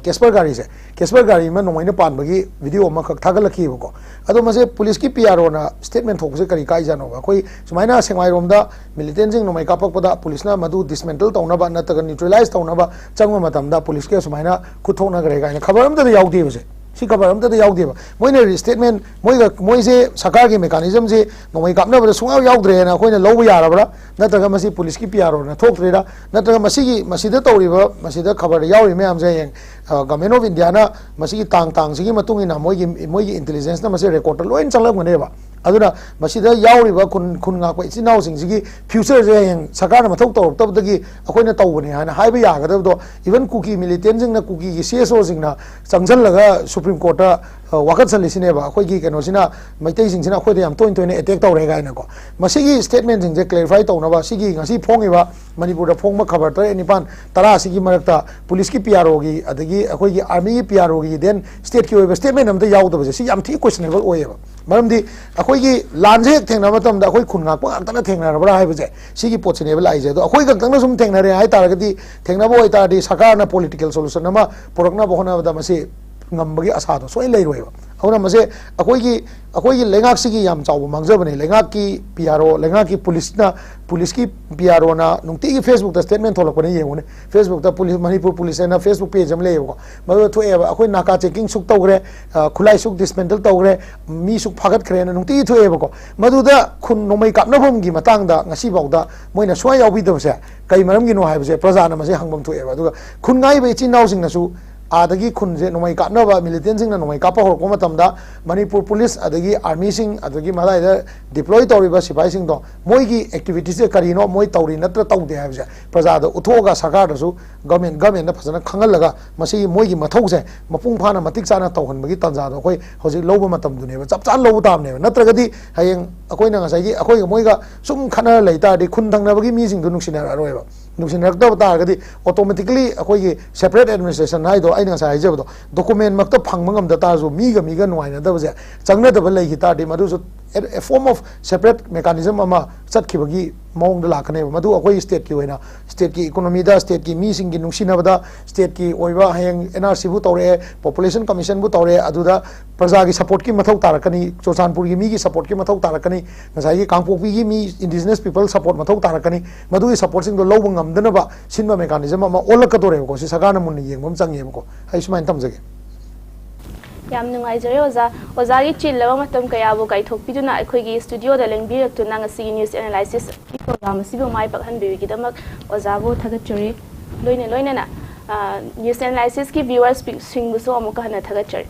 ꯀꯦꯁꯄꯔ ꯒꯥꯔꯤꯁꯦ, ꯀꯦꯁꯄꯔ ꯒꯥꯔꯤ ꯑꯃ ꯅꯣꯡꯃꯩꯅ ꯄꯥꯟꯕꯒꯤ ꯚꯤꯗꯤꯑꯣ ꯑꯃꯈꯛ ꯊꯥꯒꯠꯂꯛꯈꯤꯕꯀꯣ꯫ ꯑꯗꯣ ꯃꯁꯦ ꯄꯨꯂꯤꯁꯀꯤ ꯄꯤ ꯑꯥꯔ ꯑꯣꯅ ꯁ꯭ꯇꯦꯠꯃꯦꯟ ꯊꯣꯛꯄꯁꯦ ꯀꯔꯤ ꯀꯥꯏꯖꯥꯠꯅꯣꯕ? ꯑꯩꯈꯣꯏ ꯁꯨꯃꯥꯏꯅ ꯁꯦꯡꯃꯥꯏꯔꯣꯝꯗ ꯃꯤꯂꯤꯇꯦꯟꯁꯤꯡ ꯅꯣꯡꯃꯩ ꯀꯥꯞꯄꯛꯄꯗ ꯄꯨꯂꯤꯁꯅ ꯃꯗꯨ ꯗꯤꯁꯃꯦꯟꯇꯜ ꯇꯧꯅꯕ ꯅꯠꯇ꯭ꯔꯒ ꯅ꯭ꯌꯨꯇ꯭ꯔꯦꯂꯥꯏꯁ ꯇꯧꯅꯕ ꯆꯪꯕ ꯃꯇꯝꯗ ꯄꯨꯂꯤꯁꯀ ꯁꯨꯃꯥꯏꯅ ꯈꯨꯠ ꯊꯣꯛꯅꯈ꯭ꯔꯦ ꯀꯥꯏꯅ ꯈꯕꯔ ꯑꯝꯇꯗ ꯌꯥꯎꯗꯦꯕꯁꯦ꯫ ꯁꯤ ꯈꯕꯔ ꯑꯝꯇꯗ ꯌꯥꯎꯗꯦꯕ꯫ ꯃꯣꯏꯅ ꯁ꯭ꯇꯦꯠꯃꯦꯟ, ꯃꯣꯏꯒ ꯃꯣꯏꯁꯦ ꯁꯔꯀꯥꯔꯒꯤ ꯃꯦꯀꯥꯅꯤꯖꯝꯁꯦ ꯅꯣꯡꯃꯩ ꯀꯥꯞꯅꯕꯗ ꯁꯨꯡꯌꯥꯎ ꯌꯥꯎꯗ꯭ꯔꯦꯅ ꯑꯩꯈꯣꯏꯅ ꯂꯧꯕ ꯌꯥꯔꯕ꯭ꯔꯥ? ꯅꯠꯇ꯭ꯔꯒ ꯃꯁꯤ ꯄꯨꯂꯤꯁꯀꯤ ꯄꯤ ꯑꯥꯔ ꯑꯣꯅ ꯊꯣꯛꯇ꯭ꯔꯤꯔꯥ? ꯅꯠꯇ꯭ꯔꯒ ꯃꯁꯤꯒꯤ, ꯃꯁꯤꯗ ꯇꯧꯔꯤꯕ, ꯃꯁꯤꯗ ꯈꯕꯔꯗ ꯌꯥꯎꯔꯤꯕ ꯃꯌꯥꯝꯁꯦ ꯍꯌꯦꯡ ꯒꯚꯔꯟꯃꯦꯟ ꯑꯣꯐ ꯏꯟꯗꯤꯌꯥꯅ ꯃꯁꯤꯒꯤ ꯇꯥꯡ ꯇꯥꯡꯁꯤꯒꯤ ꯃꯇꯨꯡ ꯏꯟꯅ ꯃꯣꯏꯒꯤ, ꯃꯣꯏꯒꯤ ꯏꯟꯇꯦꯂꯤꯖꯦꯟꯁꯅ ꯃꯁꯤ ꯔꯦꯀꯣꯔꯗꯇ ꯂꯣꯏꯅ ꯆꯪꯂꯝꯒꯅꯦꯕ꯫ ꯑꯗꯨꯅ ꯃꯁꯤꯗ ꯌꯥꯎꯔꯤꯕ ꯈꯨꯟ, ꯈꯨꯟ ꯉꯥꯛꯄ ꯏꯆꯤꯟ ꯏꯅꯥꯎꯁꯤꯡꯁꯤꯒꯤ ꯐ꯭ꯌꯨꯆꯔꯁꯦ ꯍꯌꯦꯡ ꯁꯔꯀꯥꯔꯅ ꯃꯊꯧ ꯇꯧꯔꯛꯇꯕꯗꯒꯤ ꯑꯩꯈꯣꯏꯅ ꯇꯧꯕꯅꯦ ꯍꯥꯏꯅ ꯍꯥꯏꯕ ꯌꯥꯒꯗꯕꯗꯣ, ꯏꯚꯟ ꯀꯨꯀꯤ ꯃꯤꯂꯤꯇꯦꯟꯁꯤꯡꯅ, ꯀꯨꯀꯤꯒꯤ ꯁꯤ ꯑꯦꯁ ꯑꯣꯁꯤꯡꯅ ꯆꯪꯁꯤꯜꯂꯒ ꯁꯨꯄ꯭ꯔꯤꯝ ꯀꯣꯔꯠꯇ, ꯑ, ꯋꯥꯀꯠꯁꯜꯂꯤꯁꯤꯅꯦꯕ꯫ ꯑꯩꯈꯣꯏꯒꯤ ꯀꯩꯅꯣꯁꯤꯅ, ꯃꯩꯇꯩꯁꯤꯡꯁꯤꯅ ꯑꯩꯈꯣꯏꯗ ꯌꯥꯝ ꯇꯣꯏꯅ ꯇꯣꯏꯅ ꯑꯦꯇꯦꯛ ꯇꯧꯔꯦ ꯀꯥꯏꯅꯀꯣ꯫ ꯃꯁꯤꯒꯤ ꯁ꯭ꯇꯦꯠꯃꯦꯟꯁꯤꯡꯁꯦ ꯀ꯭ꯂꯦꯔꯤꯐꯥꯏ ꯇꯧꯅꯕ ꯁꯤꯒꯤ ꯉꯁꯤ ꯐꯣꯡꯉꯤꯕ ꯃꯅꯤꯄꯨꯔꯗ ꯐꯣꯡꯕ ꯈꯕꯔ ꯇꯔꯦꯠ, ꯅꯤꯄꯥꯟ, ꯇꯔꯥ ꯑꯁꯤꯒꯤ ꯃꯔꯛꯇ ꯄꯨꯂꯤꯁꯀꯤ ꯄꯤ ꯑꯥꯔ ꯑꯣꯒꯤ, ꯑꯗꯒꯤ ꯑꯩꯈꯣꯏꯒꯤ ꯑꯥꯔꯃꯤꯒꯤ ꯄꯤ ꯑꯥꯔ ꯑꯣꯒꯤ, ꯗꯦꯟ ꯁ꯭ꯇꯦꯠꯀꯤ ꯑꯣꯏꯕ ꯁ꯭ꯇꯦꯠꯃꯦꯟ ꯑꯝꯇ ꯌꯥꯎꯗꯕꯁꯦ, ꯁꯤ ꯌꯥꯝ ꯊꯤ ꯀꯣꯏꯁꯅꯦꯕꯜ ꯑꯣꯏꯌꯦꯕ꯫ ꯃꯔꯝꯗꯤ ꯑꯩꯈꯣꯏꯒꯤ ꯂꯥꯟꯁꯦ ꯍꯦꯛ ꯊꯦꯡꯅꯕ ꯃꯇꯝꯗ ꯑꯩꯈꯣꯏ ꯈꯨꯟ ꯉꯥꯛꯄ ꯉꯥꯛꯇꯅ ꯊꯦꯡꯅꯔꯕ꯭ꯔꯥ ꯍꯥꯏꯕꯁꯦ, ꯁꯤꯒꯤ ꯄꯣꯠꯁꯤꯅꯦꯕ ꯂꯥꯛꯏꯁꯦ꯫ ꯑꯗꯣ ꯑꯩꯈꯣꯏ ꯈꯛꯇꯪꯅ ꯁꯨꯝ ꯊꯦꯡꯅꯔꯦ ꯍꯥꯏ ꯇꯥꯔꯒꯗꯤ, ꯊꯦꯡꯅꯕ ꯑꯣꯏꯇꯥꯔꯗꯤ ꯁꯔꯀꯥꯔꯅ ꯄꯣꯂꯤꯇꯤꯀꯦꯜ ꯁꯣꯂꯨꯁꯟ ꯑꯃ ꯄꯨꯔꯛꯅꯕ ꯍꯣꯠꯅꯕꯗ ꯃꯁꯤ ꯉꯝꯕꯒꯤ ꯑꯁꯥꯗꯣ ꯁꯣꯏꯅ ꯂꯩꯔꯣꯏꯕ꯫ ꯑꯗꯨꯅ ꯃꯁꯦ ꯑꯩꯈꯣꯏꯒꯤ, ꯑꯩꯈꯣꯏꯒꯤ ꯂꯩꯉꯥꯛꯁꯤꯒꯤ ꯌꯥꯝ ꯆꯥꯎꯕ ꯃꯥꯡꯖꯕꯅꯦ꯫ ꯂꯩꯉꯥꯛꯀꯤ ꯄꯤ ꯑꯥꯔ ꯑꯣ, ꯂꯩꯉꯥꯛꯀꯤ ꯄꯨꯂꯤꯁꯅ, ꯄꯨꯂꯤꯁꯀꯤ ꯄꯤ ꯑꯥꯔ ꯑꯣꯅ ꯅꯨꯡꯇꯤꯒꯤ ꯐꯦꯁꯕꯨꯛꯇ ꯁ꯭ꯇꯦꯠꯃꯦꯟ ꯊꯣꯛꯂꯛꯄꯅꯦ, ꯌꯦꯡꯉꯨꯅꯦ꯫ ꯐꯦꯁꯕꯨꯛꯇ ꯄꯨꯂꯤꯁ, ꯃꯅꯤꯄꯨꯔ ꯄꯨꯂꯤꯁ ꯍꯥꯏꯅ ꯐꯦꯁꯕꯨꯛ ꯄꯦꯖ ꯑꯃ ꯂꯩꯌꯦꯕꯀꯣ꯫ ꯃꯗꯨꯗ ꯊꯣꯛꯑꯦꯕ, "ꯑꯩꯈꯣꯏ ꯅꯥꯀꯥ ꯆꯦꯛꯀꯤꯡ ꯁꯨꯛ ꯇꯧꯈ꯭ꯔꯦ, ꯑ, ꯈꯨꯠꯂꯥꯏ ꯁꯨꯛ ꯗꯤꯁꯃꯦꯟꯇꯜ ꯇꯧꯈ꯭ꯔꯦ, ꯃꯤ ꯁꯨꯛ ꯐꯥꯒꯠꯈ꯭ꯔꯦꯅ" ꯅꯨꯡꯇꯤꯒꯤ ꯊꯣꯛꯑꯦꯕꯀꯣ꯫ ꯃꯗꯨꯗ ꯈꯨꯟ ꯅꯣꯡꯃꯩ ꯀꯥꯞꯅꯐꯝꯒꯤ ꯃꯇꯥꯡꯗ ꯉꯁꯤꯐꯥꯎꯗ ꯃꯣꯏꯅ ꯁꯨꯡꯌꯥꯎ ꯌꯥꯎꯕꯤꯗꯕꯁꯦ ꯀꯩ ꯃꯔꯝꯒꯤꯅꯣ ꯍꯥꯏꯕꯁꯦ ꯄ꯭ꯔꯖꯥꯅ ꯃꯁꯤ ꯍꯪꯐꯝ ꯊꯣꯛꯑꯦꯕ꯫ ꯑꯗꯨꯒ ꯈꯨꯟ ꯉꯥꯛꯏꯕ ꯏꯆꯤꯟ ꯏꯅꯥꯎꯁꯤꯡꯅꯁꯨ ꯑꯥꯗꯒꯤ ꯈꯨꯟꯁꯦ ꯅꯣꯡꯃꯩ ꯀꯥꯞꯅꯕ, ꯃꯤꯂꯤꯇꯦꯟꯁꯤꯡꯅ ꯅꯣꯡꯃꯩ ꯀꯥꯞꯄ ꯍꯧꯔꯛꯄ ꯃꯇꯝꯗ ꯃꯅꯤꯄꯨꯔ ꯄꯨꯂꯤꯁ ꯑꯗꯒꯤ ꯑꯥꯔꯃꯤꯁꯤꯡ ꯑꯗꯒꯤ ꯃꯗꯥꯏꯗ ꯗꯤꯄ꯭ꯂꯣꯏ ꯇꯧꯔꯤꯕ ꯁꯤꯐꯥꯏꯁꯤꯡꯗꯣ ꯃꯣꯏꯒꯤ ꯑꯦꯛꯇꯤꯚꯤꯇꯤꯁꯁꯦ ꯀꯔꯤꯅꯣ, ꯃꯣꯏ ꯇꯧꯔꯤ ꯅꯠꯇ꯭ꯔ ꯇꯧꯗꯦ ꯍꯥꯏꯕꯁꯦ ꯄ꯭ꯔꯖꯥꯗ ꯎꯠꯊꯣꯛꯑꯒ ꯁꯔꯀꯥꯔꯗꯁꯨ ꯒꯃꯦꯟ, ꯒꯃꯦꯟꯗ ꯐꯖꯅ ꯈꯪꯍꯜꯂꯒ ꯃꯁꯤꯒꯤ ꯃꯣꯏꯒꯤ ꯃꯊꯧꯁꯦ ꯃꯄꯨꯡ ꯐꯥꯅ ꯃꯇꯤꯛ ꯆꯥꯅ ꯇꯧꯍꯟꯕꯒꯤ ꯇꯥꯟꯖꯥꯗꯣ ꯑꯩꯈꯣꯏ ꯍꯧꯖꯤꯛ ꯂꯧꯕ ꯃꯇꯝꯗꯨꯅꯦꯕ, ꯆꯞ ꯆꯥꯅ ꯂꯧꯕ ꯇꯥꯕꯅꯦꯕ꯫ ꯅꯠꯇ꯭ꯔꯒꯗꯤ ꯍꯌꯦꯡ ꯑꯩꯈꯣꯏꯅ ꯉꯁꯥꯏꯒꯤ ꯑꯩꯈꯣꯏꯒ ꯃꯣꯏꯒ ꯁꯨꯝ ꯈꯠꯅꯔ ꯂꯩ ꯇꯥꯔꯗꯤ ꯈꯨꯟ ꯊꯪꯅꯕꯒꯤ ꯃꯤꯁꯤꯡꯗꯨ ꯅꯨꯡꯁꯤꯅꯔꯛꯑꯔꯣꯏꯕ꯫ ꯅꯨꯡꯁꯤꯅꯔꯛꯇꯕ ꯇꯥꯔꯒꯗꯤ ꯑꯣꯇꯣꯃꯦꯇꯤꯀꯂꯤ ꯑꯩꯈꯣꯏꯒꯤ ꯁꯦꯄꯔꯦꯠ ꯑꯦꯗꯃꯤꯅꯤꯁꯇ꯭ꯔꯦꯁꯟ ꯍꯥꯏꯗꯣ ꯑꯩꯅ ꯉꯁꯥꯏ ꯍꯥꯏꯖꯕꯗꯣ ꯗꯣꯀꯨꯃꯦꯟ ꯃꯛꯇ ꯐꯪꯕ ꯉꯝꯗ ꯇꯥꯔꯁꯨ ꯃꯤꯒ ꯃꯤꯒ ꯅꯨꯡꯉꯥꯏꯅꯗꯕꯁꯦ, ꯆꯪꯅꯗꯕ ꯂꯩꯈꯤ ꯇꯥꯔꯗꯤ ꯃꯗꯨꯁꯨ a form of separate mechanism ꯑꯃ ꯆꯠꯈꯤꯕꯒꯤ ꯃꯑꯣꯡꯗ ꯂꯥꯛꯀꯅꯦꯕ꯫ ꯃꯗꯨ ꯑꯩꯈꯣꯏ ꯁ꯭ꯇꯦꯠꯀꯤ ꯑꯣꯏꯅ, ꯁ꯭ꯇꯦꯠꯀꯤ ꯏꯀꯣꯅꯣꯃꯤꯗ, ꯁ꯭ꯇꯦꯠꯀꯤ ꯃꯤꯁꯤꯡꯒꯤ ꯅꯨꯡꯁꯤꯅꯕꯗ, ꯁ꯭ꯇꯦꯠꯀꯤ ꯑꯣꯏꯕ ꯍꯌꯦꯡ ꯑꯦꯟ ꯑꯥꯔ ꯁꯤꯕꯨ ꯇꯧꯔꯛꯑꯦ, ꯄꯣꯄꯨꯂꯦꯁꯟ ꯀꯃꯤꯁꯟꯕꯨ ꯇꯧꯔꯛꯑꯦ, ꯑꯗꯨꯗ ꯄ꯭ꯔꯖꯥꯒꯤ ꯁꯞꯄꯣꯔꯠꯀꯤ ꯃꯊꯧ ꯇꯥꯔꯛꯀꯅꯤ, ꯆꯨꯔꯆꯥꯟꯄꯨꯔꯒꯤ ꯃꯤꯒꯤ ꯁꯞꯄꯣꯔꯠꯀꯤ ꯃꯊꯧ ꯇꯥꯔꯛꯀꯅꯤ, ꯉꯁꯥꯏꯒꯤ ꯀꯥꯡꯄꯣꯛꯄꯤꯒꯤ ꯃꯤ, ꯏꯟꯗꯤꯖꯤꯅꯁ ꯄꯤꯄꯜ ꯁꯞꯄꯣꯔꯠ ꯃꯊꯧ ꯇꯥꯔꯛꯀꯅꯤ꯫ ꯃꯗꯨꯒꯤ ꯁꯞꯄꯣꯔꯠꯁꯤꯡꯗꯣ ꯂꯧꯕ ꯉꯝꯗꯅꯕ ꯁꯤꯟꯕ ꯃꯦꯀꯥꯅꯤꯖꯝ ꯑꯃ ꯑꯣꯜꯂꯛꯀꯗꯧꯔꯦꯕꯀꯣ꯫ ꯁꯤ ꯁꯔꯀꯥꯔꯅ ꯃꯨꯟꯅ ꯌꯦꯡꯕ ꯑꯃ ꯆꯪꯉꯦꯕꯀꯣ꯫ ꯑꯩ ꯁꯨꯃꯥꯏꯅ ꯊꯝꯖꯒꯦ꯫ ꯌꯥꯝ ꯅꯨꯡꯉꯥꯏꯖꯔꯦ ꯑꯣꯖꯥ꯫ ꯑꯣꯖꯥꯒꯤ ꯆꯤꯜꯂꯕ ꯃꯇꯝ ꯀꯌꯥꯕꯨ ꯀꯥꯏꯊꯣꯛꯄꯤꯗꯨꯅ ꯑꯩꯈꯣꯏꯒꯤ ꯁ꯭ꯇꯨꯗꯤꯑꯣꯗ ꯂꯦꯡꯕꯤꯔꯛꯇꯨꯅ ꯉꯁꯤꯒꯤ ꯅ꯭ꯌꯨꯁ ꯑꯦꯅꯥꯂꯥꯏꯁꯤꯁꯀꯤ ꯄ꯭ꯔꯣꯒ꯭ꯔꯥꯝ ꯑꯁꯤꯕꯨ ꯃꯥꯏ ꯄꯥꯛꯍꯟꯕꯤꯕꯒꯤꯗꯃꯛ ꯑꯣꯖꯥꯕꯨ ꯊꯥꯒꯠꯆꯔꯤ꯫ ꯂꯣꯏꯅ ꯂꯣꯏꯅꯅ, ꯑ, ꯅ꯭ꯌꯨꯁ ꯑꯦꯅꯥꯂꯥꯏꯁꯤꯁꯀꯤ ꯚ꯭ꯌꯨꯋꯔꯁꯁꯤꯡꯕꯨꯁꯨ ꯑꯃꯨꯛꯀ ꯍꯟꯅ ꯊꯥꯒꯠꯆꯔꯤ꯫